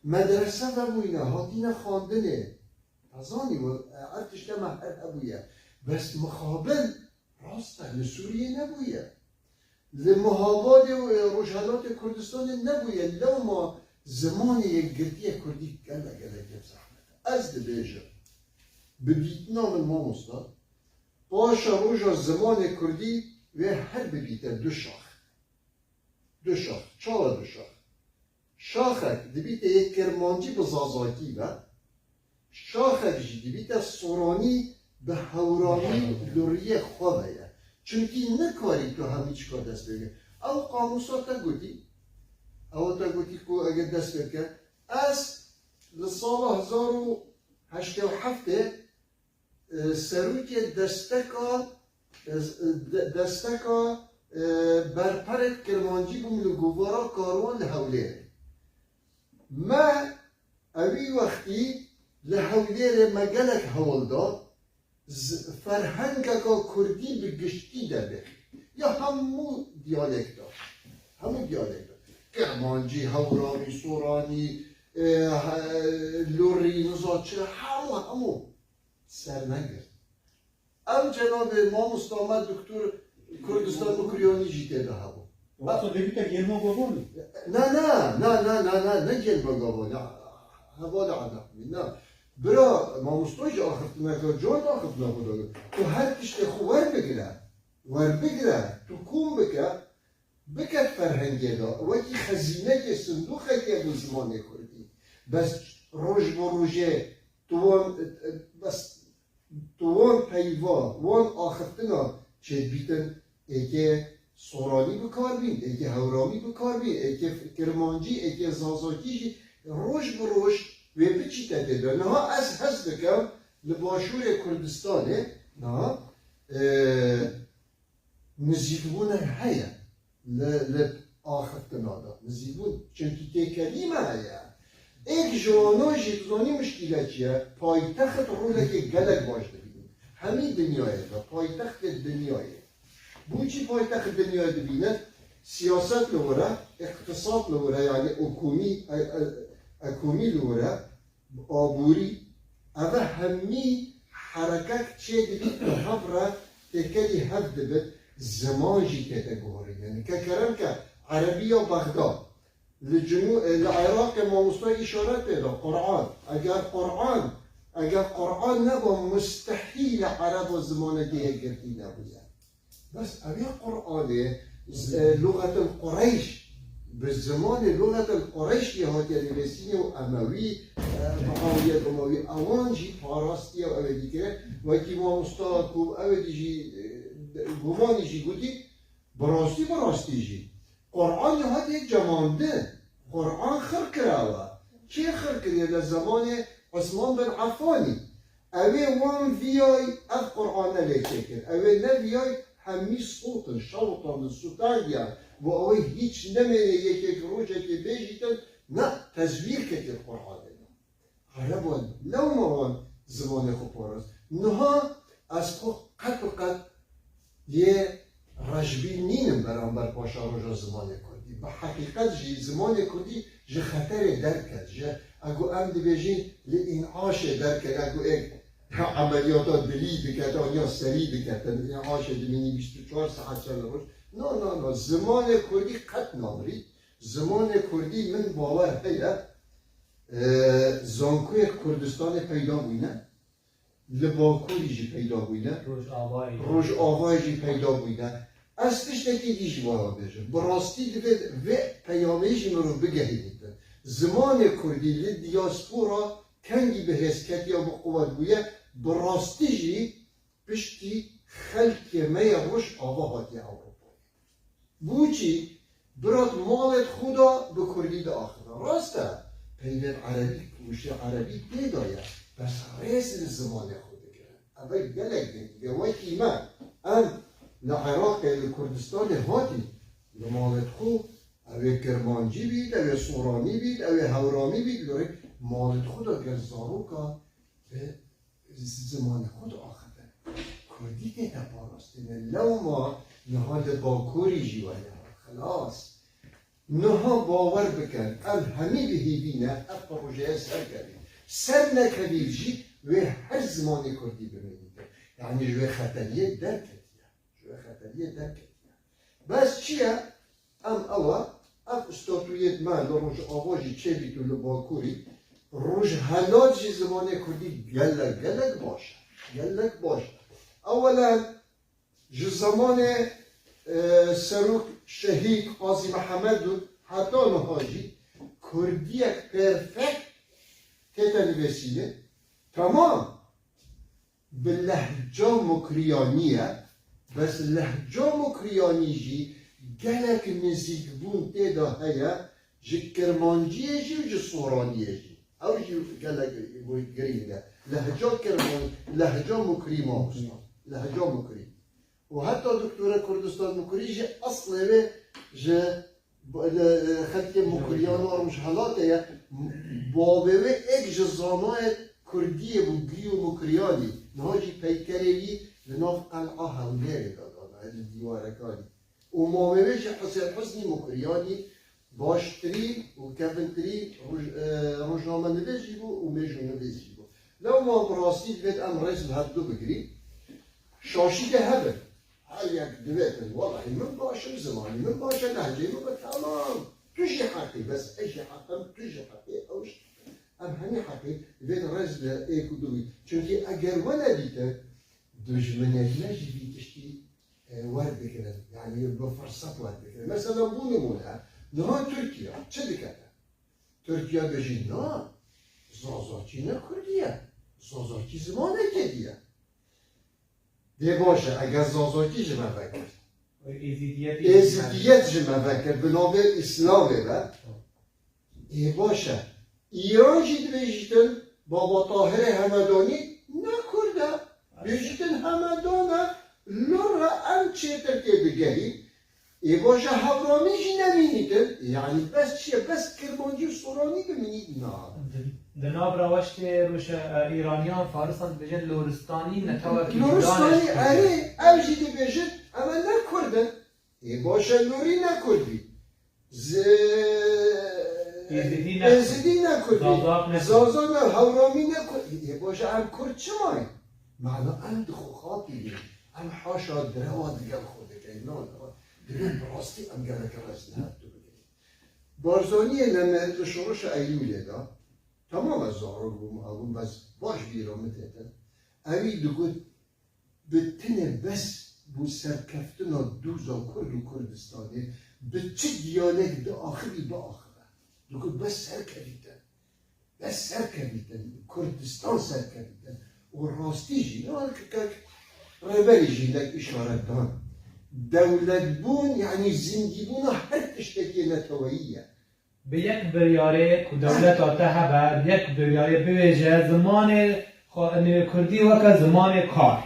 Medrese vebûyne, hatîne xandinê. Te zanî, we, e, ev tişte me her hebûye. Bes mixabin, rast e, li Sûriyê nebûye. Li Mihabadê û, e, Rojhelatê Kurdistanê nebûye. Lewma zimanê yekgirtiyê kurdî gelek, gelek yek zehmet e. Ez dibêjim, bi dîtina min mamosta, paşa roja zimanê kurdî wê her bibîte du şax. Du şax. Çawa du şax? Şaxek dibîte yê kirmancî bi zazakî ve, şaxek jî dibîte soranî bi hewramî loriyê xwe ve ye. Çimkî nikarî tu hemî çika dest pê bike. Ew qamûsa te gotî, ew te gotî ku eger dest pê bike, ez li sala hezar û heştê û heftê e, serokê desteka, e, de-, desteka, e, berperêt kirmancî bûm li Govara Karwan li Hewlêrê. Me ewî wextî li Hewlêrê me gelek hewl da, z-, ferhengeka kurdî bi giştî derbixî. Ya hemû diyalekta. Hemû diyalekta. Kirmancî, hewramî, soranî, e, he-, lurî, niza çi, hemû, hemû. Ser negirt. Ew cenabê mamosta me Doktor Kurdistan Mukriyanî jî tê de hebû. Wexta dê bîte gelma gavanê? Na, na, na, na, na, na, ne gelma gavanê. Hevalê Adem bî, na. Bira, mamosta jî axiftineka, can axiftina xwe da. Tu her tiştê xwe werbigire. Werbigire. Tu kom bike. Biket ferhengê de, wekî xezînekê, sindûqekê bû zimanê kurdî. Bes roj bi rojê tu wan, bes tu wan peyva, wan axiftina çêdibîtin, êkê soranî bi kar bîn, êkê hewramî bi kar bîn, êkê kirmancî, êkê zazakî jî roj bi roj wê biçîte tê de. Niha ez hez dikim li Başûrê Kurdistanê, niha, e, nizîkbûna heye li, li axiftina de. Nizîkbûn, çimkî têkelî me heye. Êk ji wana jî, tu zanî mişkîle çi ye? Paytext rolekê gelek baş dibînin. Hemî dinyayê de, paytextê dinyayê. Bo çi paytext dinyayê dibînin? Siyaset li wir e, îqtisad li wir e, yanî hikûmî, e, e, hikûmî li wir e. Aborî, eve hemî herekek çêdibît bi hev re têkelî hev dibit, ziman jî tête guherîn. Yanî ke kerem ke erebî ya Bexda, li cinû-, e, li Iraqê mamosta îşaret pê da, Quran. Eger Quran, eger Quran neba, mustehîl e ereba zimanekî yekgirtî nebûye. Bes ev ê Qur'anê, e, luxetil Qureyş, bi zimanê luxetil Qureyş lê hatiye nivîsînê û Emewî, e, Muawiye Umewi, ewan jî parastiye û ew ê dîkire. Wekî mamosta ku ew ê dî jî, e, gumanî jî gotî, bi rastî, bi rastî jî. Qur'an jî hatiye cemandin. Qur'an xir kirawe. Kê xir kiriye? Li zemanê Osman bin Effanî. Ew ê wan viyay, ev Qur'ane lê çêkir. Ew ê neviyay, hemî sqûtin, şewitandin, sûtandiyan. Bo ew ê hîç nemêne yekek rojekê bêjîtin, Na, tezwîr ketiye Qur'anê de. Erebon lewma wan zimanê xwe parast. Niha ez xwe qet û qet yê rejbîn nînim beramber paşeroja zimanê kurdî. Bi heqîqet jî zimanê kurdî ji xeterê derket. Ji, ego em dibêjin li în'aşê derket, ego êk emeliyata dilî diket, an ya serî diket, în'aşê dimînî bîst û çar saet çend roj. Na, na, na, zimanê kurdî qet namirî. Zimanê kurdî min bawer heye, e, zankoyê Kurdistanê peyda bûyne, li Bakurî jî peyda bûyne, Rojavayê. Rojavayê jî peyda bûyne. Ez tiştekî dî jî wiha bêjim. Bi rastî divê vê peyamê jî mirov bigehînîtin. Zimanê kurdî li diaspora kengî bi hêz ketiya, bi quwet bûye, bi rastî jî piştî xelkê me ya Rojava hatiye Ewropayê. Bûçî? Birat malê xwe da bi kurdî diaxive. Rast e, peyvên erebî, wişê erebî tê de ye, bes rêz li zimanê xwe digirin. Ev gelek girîng e. Wekî me, em li Iraqê, li Kurdistanê hatîn, li malê xwe, ew ê kirmancî bît, ew ê soranî bît, ew ê hewramî bît, li rê malê xwe de gel zaroka bi zimanê xwe diaxivin. Kurdî tête parastinê. Lewma niha li Bakurî jî were. Xilas. Niha bawer bikin, em hemî bi hêvî ne, ev projeye serkevî. Ser nekevî jî wê her zimanê kurdî bimînîtin. Yanî ji wê xeteriyê derketiye. Ji wê xeteriyê derketiye. Bes çi ye? Em ew e, ev statuyê me li Rojava jî çêbît û li Bakurî, Rojhelat jî zimanê kurdî gelek, gelek baş e. Gelek baş e. Ewelen ji zemanê, e, Serok Şehîd Qazî Mihemed û heta niha jî kurdiyek perfekt tête nivîsînê. Temam. Bi lehca mukriyanî ye, bes lehca mukriyanî jî gelek nizîkbûn tê de heye ji kirmanciyê jî û ji soraniyê jî. Ew jî gelek girîng e. Lehca kirman-, lehca mukrî mamosta. Lehca mukrî. Û heta Doktora Kurdistan Mukrî jî eslê wê ji, li, xelkê Mukriyan û Rojhelatê ye. Bavê wê êk ji zanayê Kurdiyê bû, Giyo Mukriyanî. Niha jî peykerê wî li nav Qel'a Hewlêrê de dana, li dîwarekanî. Û mavê wê jî Husên Husnî Mukriyanî, baştirîn û kevintirîn roj-, e, rojnamenivîs jî bû û mêjûnivîs jî bû. Lewma bi rastî divêt em rêz li hevdu bigirîn. Şaşî de hebin. Her yek divêtin, welahî min baş im, zimanî min baş e, lehceyê min be, temam. Tu jî heqî, bes ez jî heq im, tu jî heqî, ew jî heq e. Em hemî heqî, divêt rêz li êk û du bî. Çunkî eger we nedîtin, dijminên me jî vî tiştî e, werbigirin. Yanî bi firset werbigirin. Mesela bû nimûne, niha Tirkiye çi dikete? Tirkiye dibêjî, na, Zazakî ne Kurdî ye. Zazakî zimanekê dî ye. Dê baş e, eger Zazakî ji me vekir. Êzidiyet Êzidiyet ji me vekir, bi navê Îslamê be. Ê baş e. Îran jî dibêjîtin, Baba Tahirê Hemedanî ne Kurd e. Bêjîtin Hemedan e, lora em çêtir tê digehîn. Ê baş e Hewramî jî nemînîtin. Yanî bes çi ye? Bes Kirmancî û Soranî bimînît? Na. Di, di nav reweştê rûşe, e, Îraniyan, Farisan dibêjin Loristanî, netewa Loristanî, erê, ew jî dibêjin, em ne Kurd in. Ê baş e Lorî ne Kurd bî. Z-, Êzidî ne Êzidî ne Kurd bî. Zazak ne Kurd. Zaza ne, Hewramî ne Kurd. Ê baş e em Kurd çima ye? Mana em di xwe xapî bî. Em haşa direwa digel xwe dikin. Na, na. Divê bi rastî em gelek rêz li hev du bigrin. Barzaniyê ne me li şoreşa Eylûlê de. Temam ez zarok bûm, hebûm, bes baş bîra min tête. Ewî digot, bi tenê bes bû serkeftina dûza Kurd û Kurdistanê, bi çi diyalek diaxivî biaxive. Digot bes serkevîtin. Bes serkevîtin. Kurdistan serkevîtin. Û rastî jî, ne weke kek Rêberî jî hindek îşaret dan. Dewletbûn, yanî zindîbûna her tiştekê neteweyî ye. Bi yek biryarê ku dewleta te hebe, bi yek biryarê bibêje, zimanê xwe, nivê kurdî weke zimanê kar.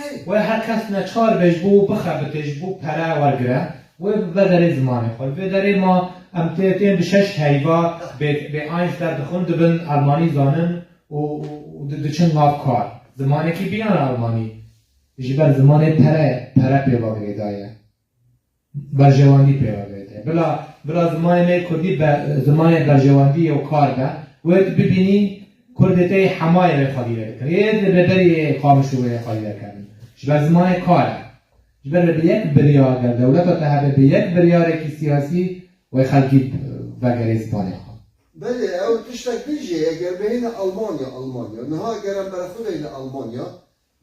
Ey. Wê her kes neçar be ji bo bixebitê, ji bo pere wergire. Wê bibe derê zimanê xwe. Li vê derê ma em tê, tên bi şeş heyva bê, bê Einstein dixwin, dibin Almanî zanin û, û, û di, diçin nav kar. Zimanekî bînan Almanî. Ji ber zimanê pere, pere pê ve girêdaye. Berjewendî pê ve girêdaye. Bila, bila zimanê me kurdî be, zimanê berjewendî û kar be. Wê tu bibînî kurdê te yê hemayê vê xwedî vê dikin. Ê li berberî yê Qamişlo wê xwedî vê kerin. Ji ber zimanê kar e. Ji ber bi yek biryar, ger dewleta te hebe bi yek biryarekî siyasî wê xelkî vegerê zimanê xwe. Belê, ew tiştek din jî, eger bihêne Almanya, Almanya, niha eger em berexwe deyne Almanya,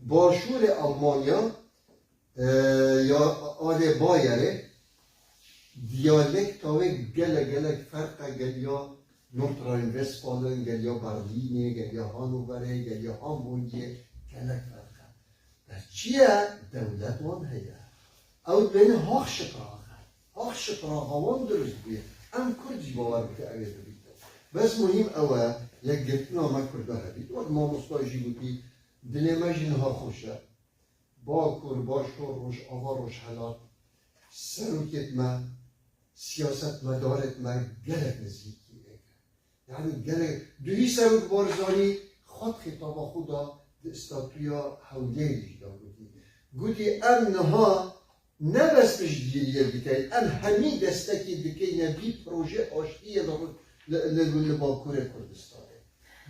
başûrê Almanya, e, ya alê Bayerê, diyalekta wê gelek, gelek ferq e, gel ya Nordrhein-Westfalen, gel ya Berlînê, gel ya Hannoverê, gel ya Hamburgê, gelek ferq e. Çi ye? Dewlet wan heye. Ew dibêne Hochsprache. Hochsprache wan dirust bûye. Em kurd jî bawer bike ew ê bibîte. Bes muhîm ew e, yekgirtina me kurda hebît. Wek mamosta jî gotî, dilê me jî niha xweş e. Bakur, Başûr, Rojava, Rojhelat, serokêt me, siyasetmedarêt me gelek nizîkî êk e. Yanî gelek, duhî Serok Barzanî xwe di xîtaba xwe de di statûya Hewlêrê jî de gotî. Gotî, em niha ne bes piştgiriyê dikeyn, em hemî destekê dikeyne vî proje aştiyê de li, li, li Bakurê Kurdistanê.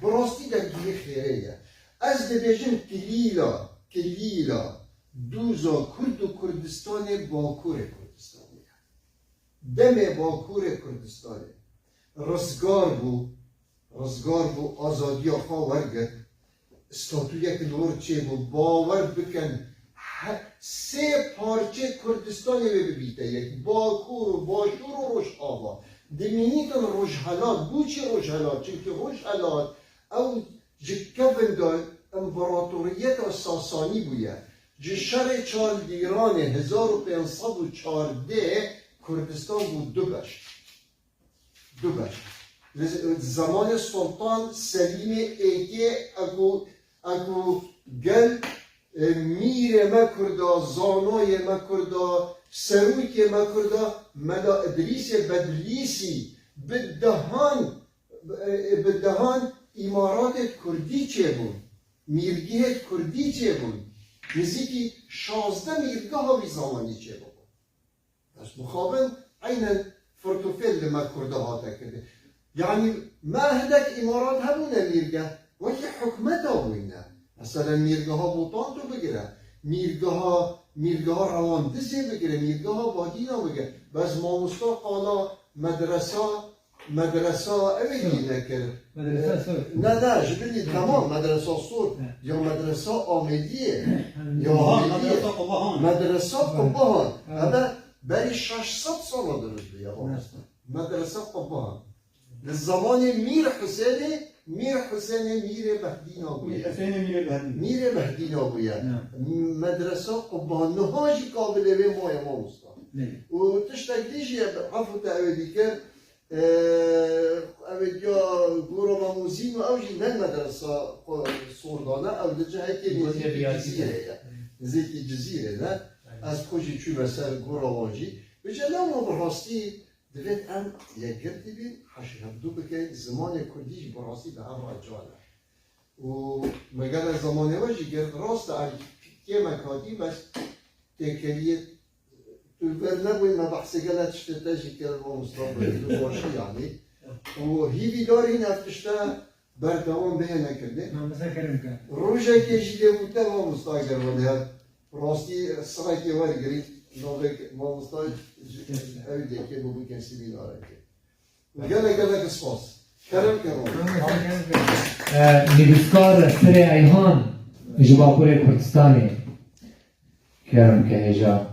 Bi rastî dengehê xêrê ye. Ez dibêjim kilîla, kilîla dûza Kurd û Kurdistanê Bakurê Kurdistanê ye. Demê Bakurê Kurdistanê rizgar bû, rizgar bû, azadiya xwe wergirt, statuyek li wir çêbû. Bawer bikin, he-, sê parçeyê Kurdistanê wê bibîte yek, Bakur û Başûr û Rojava. Dimînîtin Rojhelat. Bû çi Rojhelat? Çimkî Rojhelat ew ji kevin de împaratoriyeta Sasanî bûye. Ji şerê çar Dîranê hezar û pênc sed û çardeh Kurdistan bû du beş. Du beş. Li z-, zamanê Sultan Selîmê êkê, eku, eku gel, e, mîrê me Kurda, zanoyê me Kurda, serokê me Kurda, Mela Idrîsê Bedlîsî bi dehan, e, bi dehan îmaratêt Kurdî çêbûn. Mîrgihêt Kurdî çêbûn. Nizîkî şazdeh mîrgeha wî zamanî çêbûn. Ez mixabin eynen firtûfêl li me Kurda hate kirin. Yanî me hindek îmarat hebûne mîrgeh, wekî hikûmeta bûyne. Meselen mîrgeha Botanto bigire, mîrgeha, mîrgeha Rewandizê bigire, mîrgeha Badîna bigire. Bes mamosta qala medresa, medresa ew ê Sor. Dî nekir. Medresa Sor. Ne, ne, ji bilî Hı. Temam, medresa Sor. Hı. Ya medresa Amêdiyê. Hı. Ya Qubahan, Amêdiyê. Medresa Qubahan. Medresa Hı. Qubahan. Hı. Eve berî şeş sed sala dirust bûye. Hı. Medresa Qubahan. Li zamanê Mîr Husênê, Mîr Husênê Mîrê Behdîna bûye. Mîr Husênê Mîrê Behdîna. Mîrê Behdîna bûye. Ya. Medresa Qubahan. Niha jî kabilê wê maye mamosta. Ne. Û tiştek dî jî, ev, efû te ew ê dîkir, Eee, ev ê diya gora Mamûzîn û ew jî ne medresa xwe sor dane, ew di cihekê nêzîkî Cizîrê ye. Nêzîkî Cizîrê ne. Aynen. Ez xwe jî çûme ser gora wan jî. Bi cela wan bi rastî divêt em yekgirtî bîn, heşî hevdû bikin, zimanê kurdî jî bi rastî bi hev re can e. Û me gele zamanê we jî girt, rast e, em kêmek hatî, bes têkeliyê Tu ber nebûyî me behsê gelek tiştê te jî kir, mamosta, bi, bi başî yanî. Û hîvîdar in ev tişte berdewam bihêne kirinê. Mamosta kerem ke. Rojekê jî lê bû te mamosta, eger welê rastî sirekê wergirî, navê mamosta ji, ew dê kê bû bikin semînarekê. Gelek gelek spas. Kerem ke. E, nivîskar Sirê Eyhan ji Bakurê Kurdistanê. Kerem ke hêja.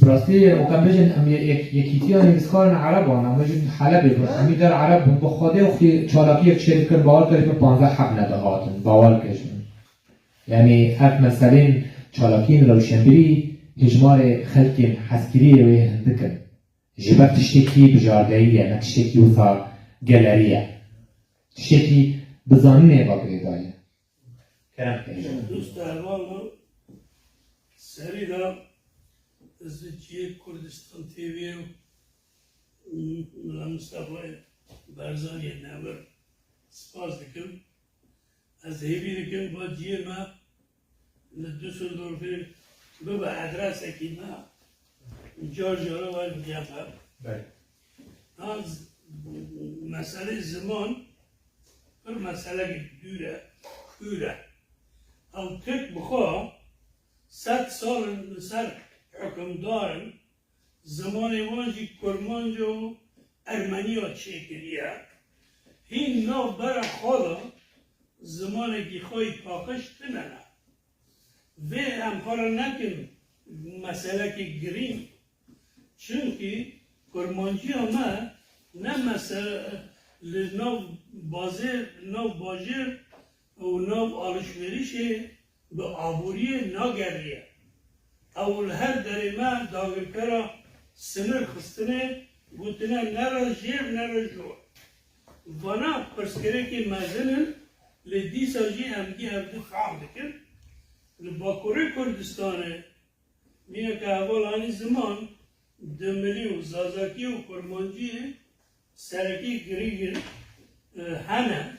Bi rastî, wek em bêjin, em ye-, yek-, yekîtiya nivîskaran Ereban, em bêjin Helebê bûn. Hemî der Ereb bûn. Bi Xwedê wextî çalakiyek çêdikirin, bawer kir, ji bin panzdeh heb nedihatin. Bawer kir ji min. Yanî ev meselên çalakiyên rewşenbîrî hêjmarê xelkên hezkiriyê wê hindik in. Ji ber tiştekî bijardeyî ye, ne tiştekî wisa gelerî ye. Tiştekî bi zanînê ve girêdayî ye. Kerem ke. Dost Erman bû, serî de Ez ji cihê Kurdistan T V û Mela Mistefayê Barzaniyê Newir spas dikim. Ez hêvî dikim va cihê me li Düsseldorfê bibe adresekî me. Car cara wer bigiheme. Belê. Ha, z-, meselê ziman pir meselekê dûr e, kûr e. Ew Tirk bi xwe sed sal in li ser hukimdar in, zimanê wan jî kurmanca û ermeniya çêkiriye. Hîn nav bera xwe de zimanekî xwe yî paqij tune ne. Vê em xwe re nekin meselekê girîng. Çimkî kurmanciya me ne mesele li nav bazê, nav bajêr û nav alişverişê bi aboriyê nageriye. Ew li her derê me dagirkera sinir xistine, gotine nere jêr, nere jor. Vana pirsgirêkê mezin in, lê dîsa jî em gî hevdu fehm dikin. Li Bakurê Kurdistanê mîneke hevalanî ziman, Dimilî û Zazakî û Kurmancî serekî girîng in, e, hene.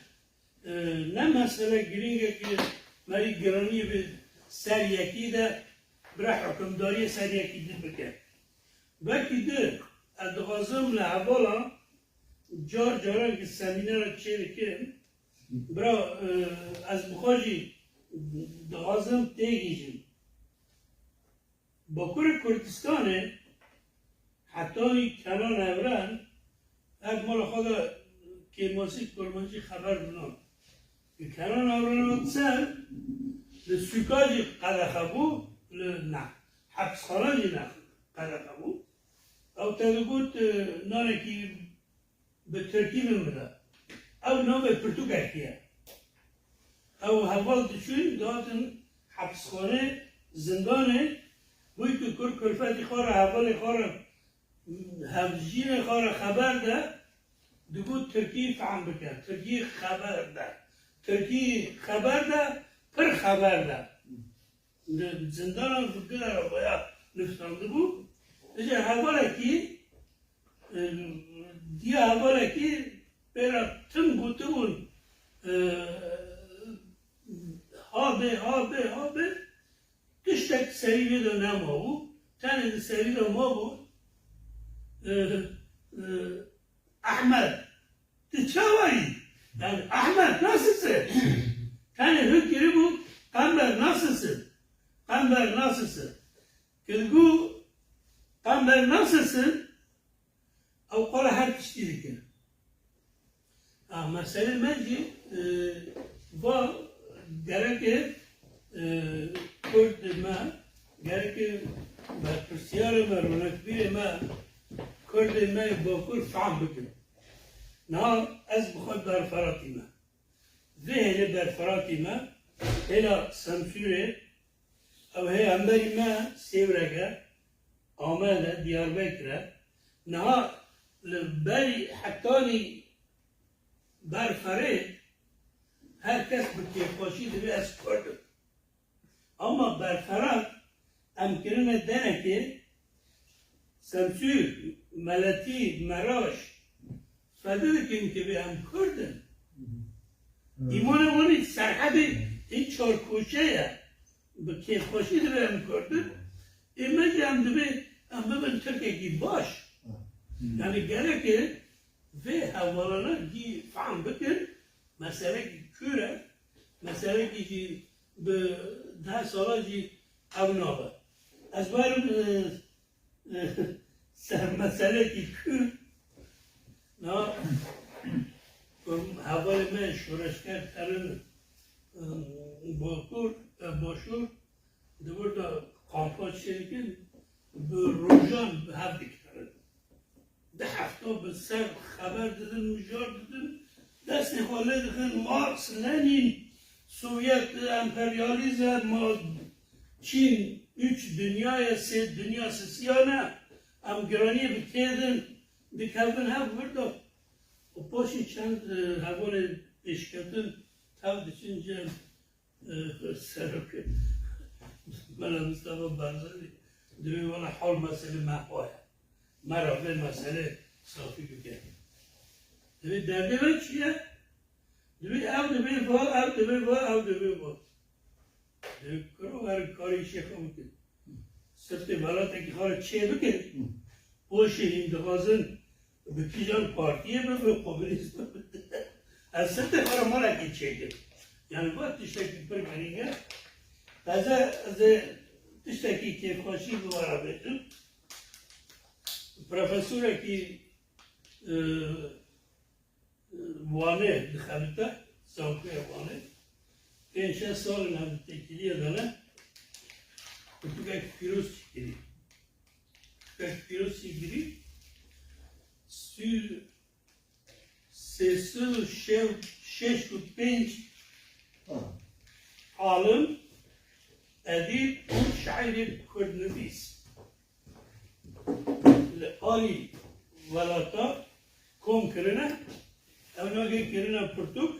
E, ne mesele girîngekî merî giranî bi ser yekî de bira hukimdariyê ser yekî din bike. Wekî di, ez dixwazim li hevala car caran ki semînera çêdikim, bira, e, ez bi xwe jî dixwazim têgihîjim. Bakurê Kurdistanê hetanî Kenan Evren, her mala xwe de kêmasî kurmancî xeber didan. Li Kenan Evren hat ser, li sûka jî qedexe bû, li ne, hepsxana jî ne qedexe bû. Ew te digot, e, nanekî bi tirkî min bide. Ew navê pirtûkekî ye. Ew heval diçûn, dihatin hepsxanê, zindanê, bûyî ku kur kulfetî xwe re, hevalê xwe re, hevjînê xwe re xeber de, digot tirkî fehm bike, tirkî xeber de, tirkî xeber de, pir xeber de. Li zindana Gilera Xweya nifşandibû. Îja hevalekî, e, diya hevalekî pêra tim gotibûn, e, ha bê, ha bê, ha bê. Tiştek serî wê de nemabû. Tenê di serî de mabû. E, e, Ehmed, tu çawa yî? Yani, Ahmet, nasılsın? Tenê hûn kiribû, Qember, nasılsın? Qember, nasılsın? Ki digo, Qember, nasılsın? Ew qala her tiştî dike. Ha, meselê me jî, e, va gereke, e, Kurdê me, gereke berpirsiyarê me, ronekbîrê me, Kurdê me yê Bakur fehm bikin. Niha ez bi xwe berferatî me. Vê hêlê berferatî me, hêla Semsûrê, ew hê hemberî me Sêwreg e, Amed e, Diyarbekir e. Niha li berî hetanî berferê her kes bi kêfxweşî dibê ez Kurd im. Ama berferat em kirine derekê Semsûr, Meletî, Meraş, fedi dikin ki bê em Kurd in. Îmana wan î serhedê hîn çarkoşe ye. Bi kêfxweşî dibê em Kurd in. Ê me jî em dibê em bibin Tirkekî baş. Yani gereke vê hevalana gî fehm bikin. Meselekî kûr e. Meselekî jî bi deh sala jî ew nabe. Ez werim, e, e, ser meselekî kûr. Na, hevalê me şoreşger terin, e, Bakur, e, Başûr, di wir de kampa çêdikin, bi rojan bi hev dikerin. Di hefta bi ser xeber didin, mijar didin, destê xwe lê dixin, Marx, Lenin, Sovyet, emperyalîzm, ma Çîn, üç dünya ye, sê dünya sisiya ne, em giraniyê bi kê din, dikevin hev wir de. Û paşî çend, e, hevalê pêşketin tev diçin cem, e, serokê Mela Mustafa Barzanî. Divê wela hal mesele me xwe ye. Me re vê mesele safî bike. Divê derdê me çi ye? Divê ev divê va, ev divê va, ev divê va. Divê kuro werin karê îşê xwe bikin. Sirtê welatekî xwe re çê bikin. Poşê hîn dixwazin bi kîjan partiyê be, bi komûnîst be. Ez sirtê xwe re malekê çêkim. Yani va tiştekî pir girîng e. Ez ê, ez ê tiştekî kêfxweşî bi we re bêjim. Profesorekî, e, Wanê dixebite, zankoya Wanê. Pênc şeş sal in em di têkiliya de ne. Pirtûkek pîroz çêkirî. Pirtûkek pîroz çêkirî. Sur sê sed û şeş û pênc alim, edîb û şaîrê kurdnivîs li alî welata kom kirine, ew nagê kirine pirtûk,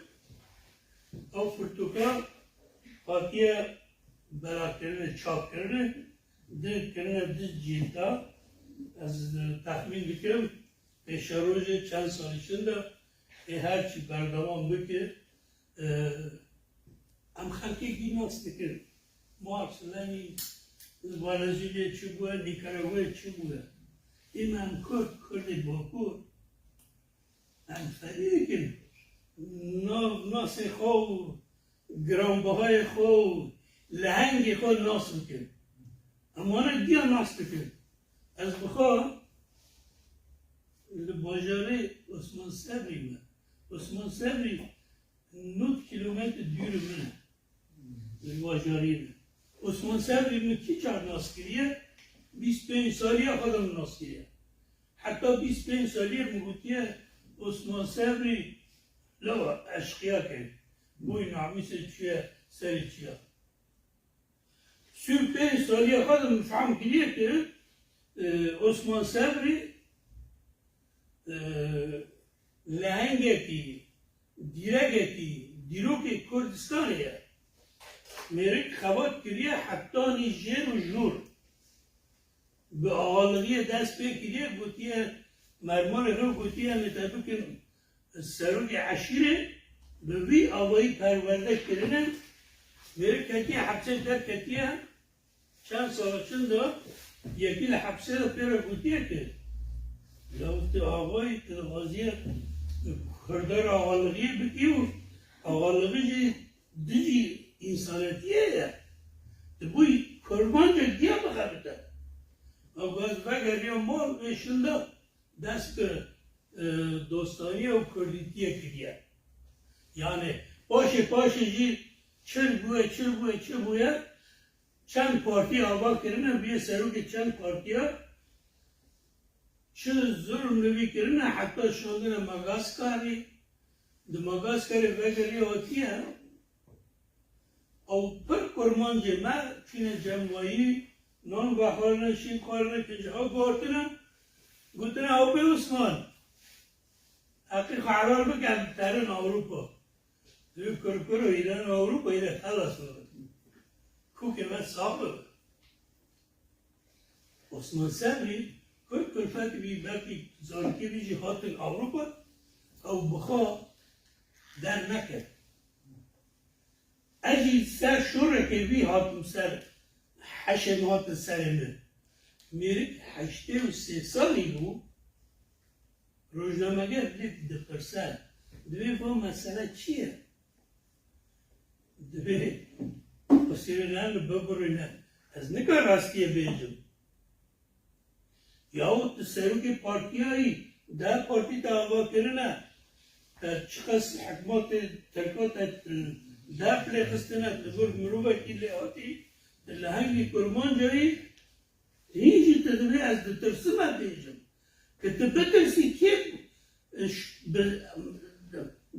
ew pirtûka hatiye belavkirine, çapkirine, di kirine du cîlda, ez texmîn dikim, pêşerojê çend salî çin de, ê her çî berdewam bike, e, Em xelkê gî nas dikin. Marx, Lenin, Venezuelê çi bûye, Nîkaragwayê çi bûye. Ê me em Kurd, Kurdê Bakur, em ferî dikin. Na-, nasê xwe û giranbihayê xwe û lehengê xwe nas bikin. Em wana diya nas dikin. Ez bi xwe li bajarê Osman Sebrî me. Osman Sebrî nod kîlometre dûrî min e. Li bajarî min. Osman Sebrî min kî car nas kiriye? Bîst pênc saliya xwe de min nas kiriye. Heta bîst pênc saliyê min gotiye, Osman Sebrî lawa eşqiya ke. Boy namîsê çûye serê çiya. Sî û pênc saliya xwe de min fehm kiriye ke, e, Osman Sebrî, e, lehengekî, dîregekî, dîrokê Kurdistanê ye. Mêrik xebat kiriye hetanî jêr û jûr. Bi axalixiyê dest pê kiriye, gotiye, mermanê xwe gotiye, em ê te bikin serokê eşîrê, bi vî avayî perwerde kirine, mêrik ketiye hepsê, derketiye, çend sala çin de yekî li hepsê de pê re gotiye ke, ya tu avayî, tu dixwaziye Kurda re axalixiyê bikî û axalixî jî dijî însanetiyê ye. Tu bûyî kurmancek diya bixebite. Ew ez vegeriya mal û şinda dest bi, e, dostaniye û kurdîtiye kiriye. Yani paşê paşê jî çil bûye, çil bûye, çil bûye. Çend partî ava kirine, bûye serokê çend partiya. Çi zulm li vî kirine, heta şandine Magaskarî. Di Magaskarê vegeriya hatiye. Ew pir kurmancê me çûne cemwayî, nan vexwarine, şîn xwarine, kincî ew guhartine, gotine, ew bê Osman, heqî xwe helal bike, em terin Ewropa. Divê kurkur û hîrên Ewropa, hîrê xelas bibe. Kûkê me sax bibe. Osman Sebrî, kur kulfetî bî, belkî zarokê wî jî hatin Ewropa, ew bi xwe derneket. Ez jî ser şorekê wî hatim ser, heşê min hatin serê min. Mêrik heştê û sê salî bû, rojnameger lê dipirse, divê va mesele çi ye? Divê xwesirêne bibirîne. Ez nika rastiyê bêjim. Yahut tu serokê partiyayî, DEM Partî te ava kirine, te çiqas hikmatê Tirka te derf lê xistine, tu vir mirovekî lê hatî, tu lehengî kurmancayî, hîn jî tu divê ez ditirsime bêjim. Ke tu bitirsî kê, e, ş-, bi,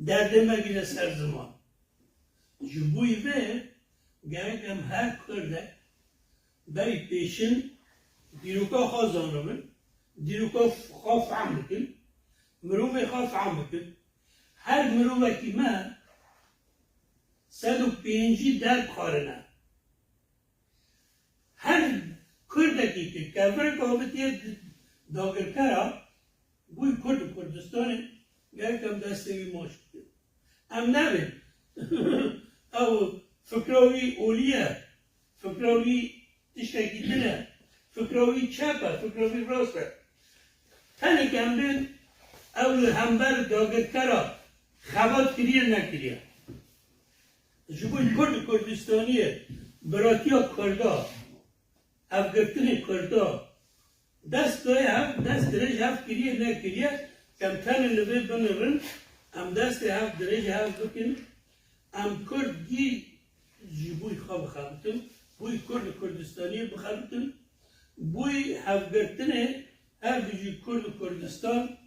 derdê me bîne ser ziman. Ji bo vê gerek em her kurdek berî pêşin dîroka xwe zanibin, dîroka xwe fehm bikin, mirovê xwe fehm bikin. Her mirovekî me sed û pêncî derb xwarine. Her Kurdekî ke kevirek avitiye di-, dagirkera, bûyî Kurd û Kurdistanê, gerek em destê wî maç bikin. Em nebin ew fikra wî olî ye, fikra wî tiştekî din e, fikra wî çep e, fikra wî rast e. Tenê ke em bên ew li hember dagirkera xebat kiriye nekiriye. Ji bo Kurd û Kurdistaniyê, biratiya Kurda, hevgirtinê Kurda, dest daye hev, dest dirêj hev kiriye nekiriye, em tenê li vê binirin, em destê hev dirêj hev bikin, em Kurd gî ji bo xwe bixebitin, bo Kurd û Kurdistaniyê bixebitin, bo hevgirtinê her bijî Kurd û Kurdistan,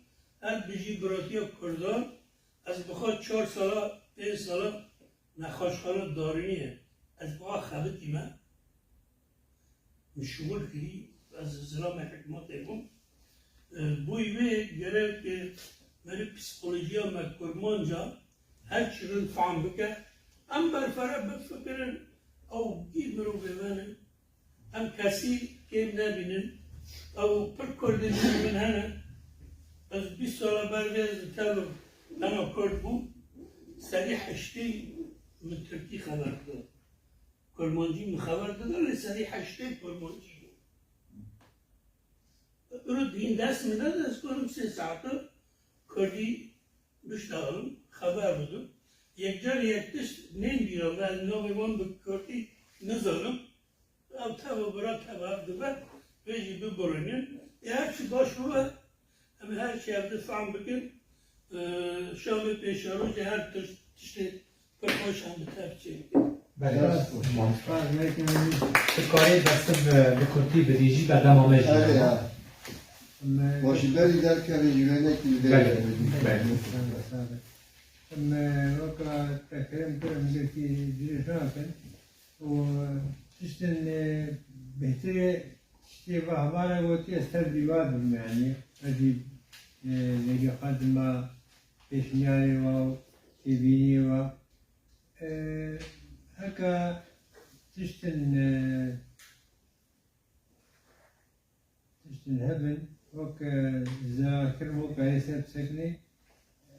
her bijî biratiya Kurdan. Ez bi xwe çar sala, pênc sala nexweşxana darînî ye. Ez bi xwe xebitîme. Min şixul kirî, ez zilamê hikûmetê bûm. E, bo wê gerek, e, meriv psîkolojiya me kurmanca her çi rind fehm bike. Em berfere bifikirin, ew gî mirovê me ne. Em kesî kêm nebînin. Ew pir kurdên min hene. Ez bîst sala ber vê ez li tev dema kurd bûm. Serî heştê min tirkî xeber dida. Kurmancî min xeber dida, lê serî heştê kurmancî bû. Îro dîn dest min de, ez karim sê saete kurdî biştexlim, xeber bidim. Yekcar yek tişt nên bîra me, ez navê wan bi kurdî nizanim. Ew teva bira teva dibe, vê jî biborînin. Ê her çi baş bibe, em her çi ev di fehm bikin. Ee, şamê pêşerojê her tişt, tiştê pir xweş em bi tev çêbikin. Belê. Spas, belê. Tu karî bersiv, e, bi kurdî bidî jî berdema me jî Erê heye. Ya. Em, e, Başî berî derkevê jî wênekî li vê Belê, derê. Belê. Sağ ol, sağ ol. Em, e, weka te kerem kir, em gelkî dirêj nakin. û tiştên, e, bêhtirê tiştê va hevala gotî ez tev dî va dibim, yanî ez jî, e, vegî xwe dima pêşniyarê wa û têbîniyê wa. E, heka tiştên, e, Tiştên hebin, wek, e, zirarkirin, wek erê ser bisekinê.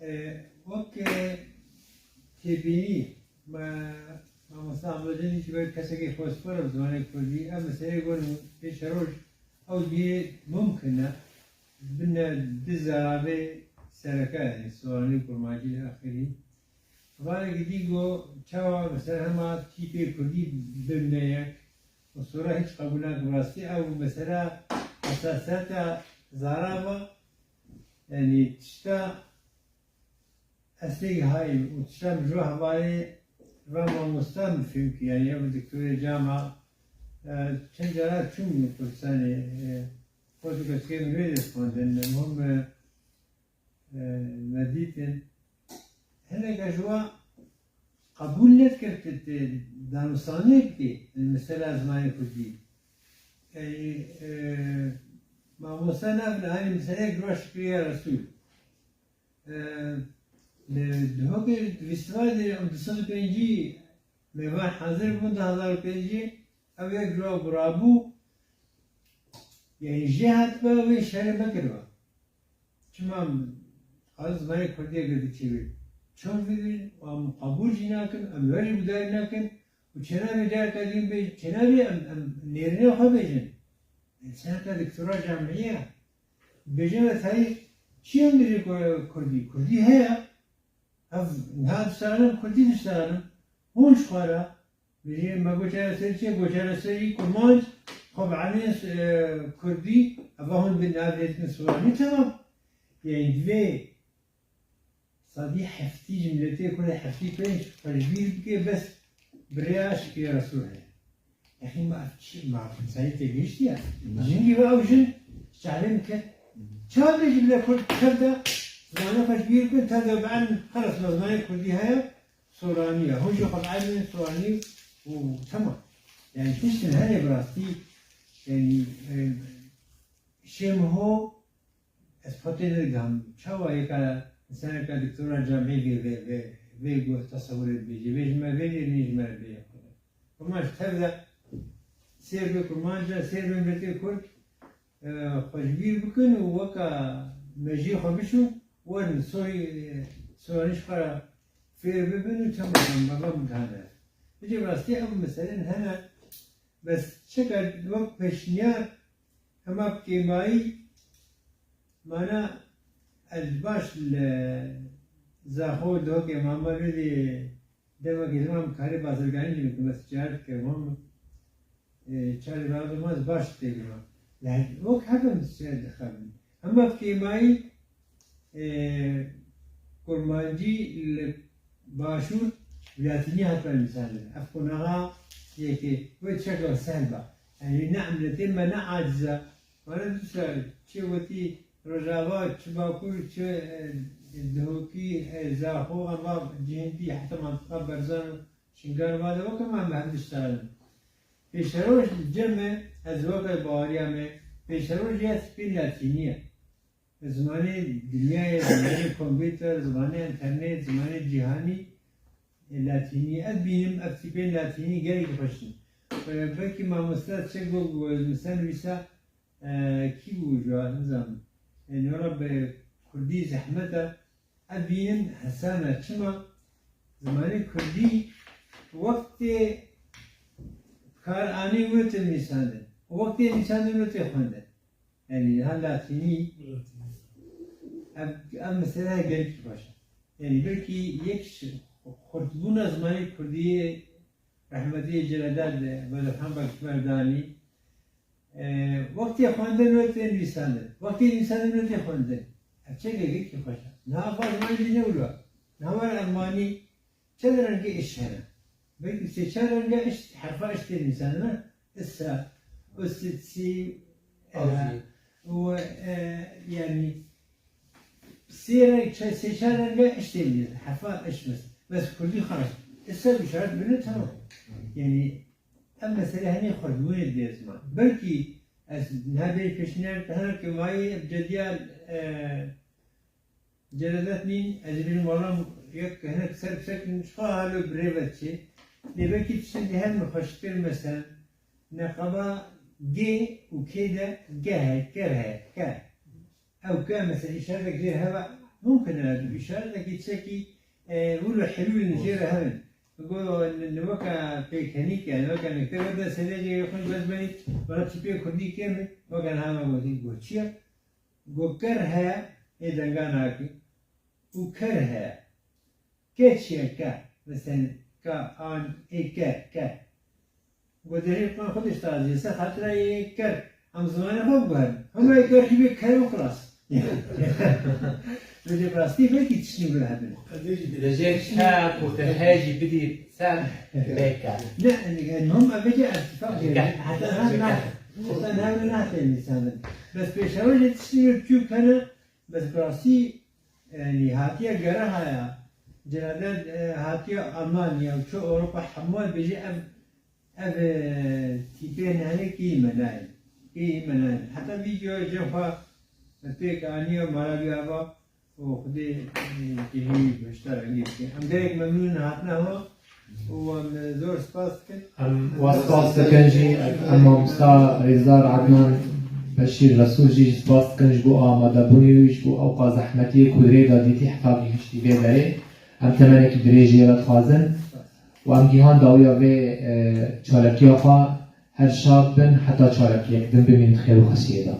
E, wek, e, têbînî, me, mamosta Abdulcelîl jî wek kesekî xwespor e bi zimanê kurdî. Ev meseleyê gotin pêşeroj, ew diyê mumkin e. Bine di zeravê sereke, yanî soranî û kurmancî li axirî. Hevalekî dî got, çawa mesela hema tîpê kurdî bimne yek û sora hiç qebûl nakim. Rastî ew mesela hesasiyeta zara va, yanî tişta eslê hay û tişta min ji hevalê va mamosta min fêm kir, yanî ew doktorê cama, e, çend cara çûm Kurdistanê, e, xwe dikeskê min wê dê xwendin, hûn, e, e, me dîtin. Hineke ji wan qebûl nedikir tu, tu danûstanê bikî li mesela zimanê kurdî. Ey, e, mamoste nabin, hanî meseleyek ji wan şikiriya Resûl. E, li Duhokê festîvalê em du sed û pêncî mêvan hazir bûn, du hezar û pêncî, ew yek ji wan birabû, yanî jê hatibû wê şerê mekiriba. Çima em, ez zimanê kurdî girtî çêbî. Çawa vî em qebûl jî nakin, em wer jî gudarî nakin û çênabê careka din bê, çênabê em, em nêrîna xwe bêjin. Em seneka doktora camiyê ye. Bêje me tayî çi em bêjin ku-, kurdî? Kurdî heye. Ev niha diştanim, kurdî diştanim. Hûn ji xwe re Bijî me got çareserî çi? Got çareserî kurmanc, xwe bi elmên, e, kurdî, eva hûn bi navê dikin soranî, temam. Yanî divê sedî heftî ji miletê kurd heftî pênc xwe ji bîr bike, bes bi rêya şikirê Resûl heye. Yexî ma ev çi, ma insanî têgihiştiye? Ne. Jingî ve ew jin çavê min ket. Çawa bêjî bile kurd tev de zimanê xwe ji bîr bikin, tev de bi elm, xelas me zimanê kurdî heye. Soranî ye. Hûn jî xwe bi elmên soranî û temam. Yanî tiştin hene bi rastî, yanî, e, şêm ho ez potê nedigam. Çawa yeka, însaneka doktora camiyê vê, vê, vê, vê got tesewurê dibêje. Vê ji me vê nêrînê ji me re bêje xwe de. Hema ji tev de Sêr bê kurmanc e, sêr bê miletê kurd, e, xwe ji bîr bikin û weka mejiyê xwe bişon, werin soy, soyanî ji xwe re fêr bibin û çend mezin mezin bikane. Vêca rastî ev meselên hene, bes çeka wek pêşniyar hema bi kêmayî, mana ez baş li Zaxo dihokê mama vê dê demekê ziman karê bazirganî jî bikim, ez ticaret dikim, hom, e, çarê bazirgan ez baş têbînim. Yani wek hebin ser dixebin. Hema bi kêmayî, e, kurmancî li başûr latînî hatibin nivîsandin. Ev qonaxa yekê wê çeka sehl ba. Yani ne emletê me ne aciz e. Mana dîsa çi wetî Rojava, çi Bakur, çi, e, Dihokî, e, Zaxo, eva cihên dî heta mantiqa Berzan û Şingalê va de weke me, me hevdî şitarin. Pêşeroj li cem me, ez weke baweriya me, pêşeroj ya spî latînî ye. Zimanê dinyayê, zimanê kompûter, zimanê înternet, zimanê cîhanî, e, latînî. Ez bînim, ev tîpên latînî gelekî xweş in. E, belkî mamoste çi got, got, mesela nivîsa, e, kî bû ji wan, nizanim. E, nora bi kurdî zehmet e. Ez bînim hesan e. Çima? Zimanê kurdî wextê kar anî wê tê nivîsandin. Wextê nivîsandin wê tê xwendin. Yani niha latînî, ev, ev mesele gelekî baş e. Yani belkî yek ji xurtbûna zimanê kurdî yê rehmetî Celadet Bedirxan Bekçî Merdanî, e, wextê xwendin wê tê nivîsandin. Wextê nivîsandin wê tê xwendin. Ev çekekî xweş e. Niha va zimanê dî ne wilo. Niha were Elmanî, çend rengê iş hene. Belkî sê çar renga iş, herfa iş tê nivîsandin, ne? Issa, û sitsi, e, Azî. û, e, yani, sê reng, çe-, sê çar renga iş tê nivîsandin. Herfa iş mes-, mes kurdî xaş. Issa bişaret bine tamam. Yani, ev mesele henî xwe ji wê dê ziman. Belkî ez niha bê pêşniyar hene ki mayî ev cediya, e, Celadet nîn, ez ê bêjim wala yek hinek ser bi ser kirin, ji xwe halo bi rê ve diçe. Lê belkî tiştekî her min xweşiktir, mesela, neqeba G û K de G heye, ker heye, ker. Ew ke, mesela, îşaretek jê hebe, mumkin e, tu îşaretekî tiştekî, e, wilo helûlin jê re hebin. Go, ni, ni weke pêkenîk e, ni weke mektebe de sedê jê xwe ji bes benî, wela tîpê kurdî kêm e, weke niha me gotî, go çi ye? Go ker heye, ê denga nake. Û ker heye. Ke çi ye ke? Mesela ka, an, ê ke, ke. Go derê xwe xwe diştazî, ser xatira ê ker. Em zimanê xwe biguherin. Hema ê ker jî bê ker û xilas. Vê rastî belkî tiştî wilo hebin. Dibêjin ke ku te he jî bidî ser bê ker. Ne, yani, hom ev vêca irtifak jê. Heta niha ne, heta niha ne tê nivîsandin. Bes pêşerojê tiştî wê çûk hene, bes bi rastî, yani, hatiye gere haya, Celadet, e, hatiye Almanya û çû Ewropa hemû dibêje ev, ev, e, tîpên hene kî me nayên. Kî me nayên. Heta vîdeo jê xwe pêk aniye mala wî ava û Xwedê, e, cihî beşdar Elî bike. Em gelek memnûn in hatina wan. Û em zor spas dikin. Em wa spas dikin jî, em mamosta rêzdar Adnan Beşîr Resûl jî spas dikin ji bo amadebûnê wî, ji bo ewqa zehmetiyê ku di rê de dîtî heta gihiştî vê derê. Em temenekî dirêjî jê re dixwazin û em gihan dawiya vê, e, çalakiya xwe. Her şad bin heta çalakiyek din bimînin di xêr û xesiyê de.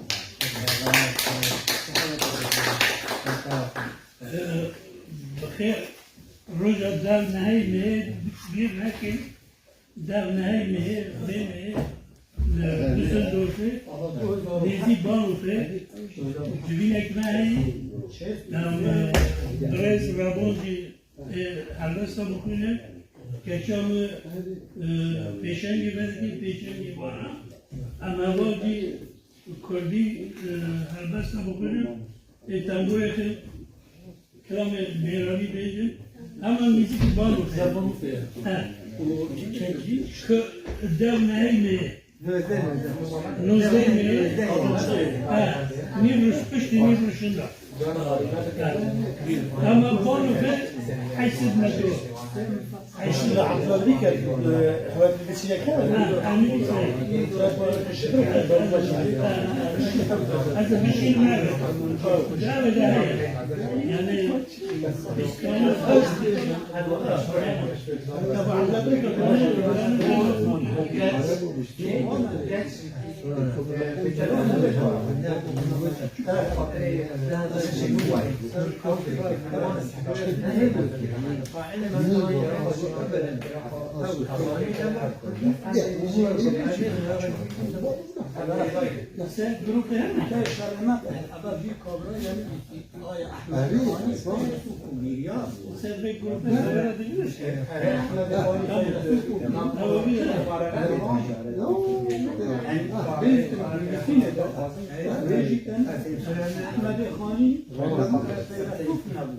Bi xêr, roja dev neheyî mehê bîr nekin. Dev neheyî mehê, vê mehê li Düsseldorfê, nêzî Bahnhofê, civînek me heyî, em, birêz Rabon jî, e, helbesta bixwîne, keça min, e, pêşengê vedikê, pêşengê vana. Em heval jî kurdî, e, helbesta bixwîne, ê tembûrê xwe, kilamê mêranî bêjin. Hema muzîkî balo. He. Ku dev neheyî me ye. Nozdeh me ye. He. Nîv rûş, piştî nîv rûşinda. Ama bonu ve haysiz medo. Haysiz. Abdülkadir, e, Hüviyet Bilgisi yakar. Ha, Amir Hüseyin. Hadi bir şey mi? Daha da yani. Sen grupta hem mi? Abi, sen bir grupta beraber değiliz ki.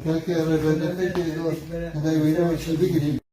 Kake rêveberiya pêkê, heda wêne çi bigirî.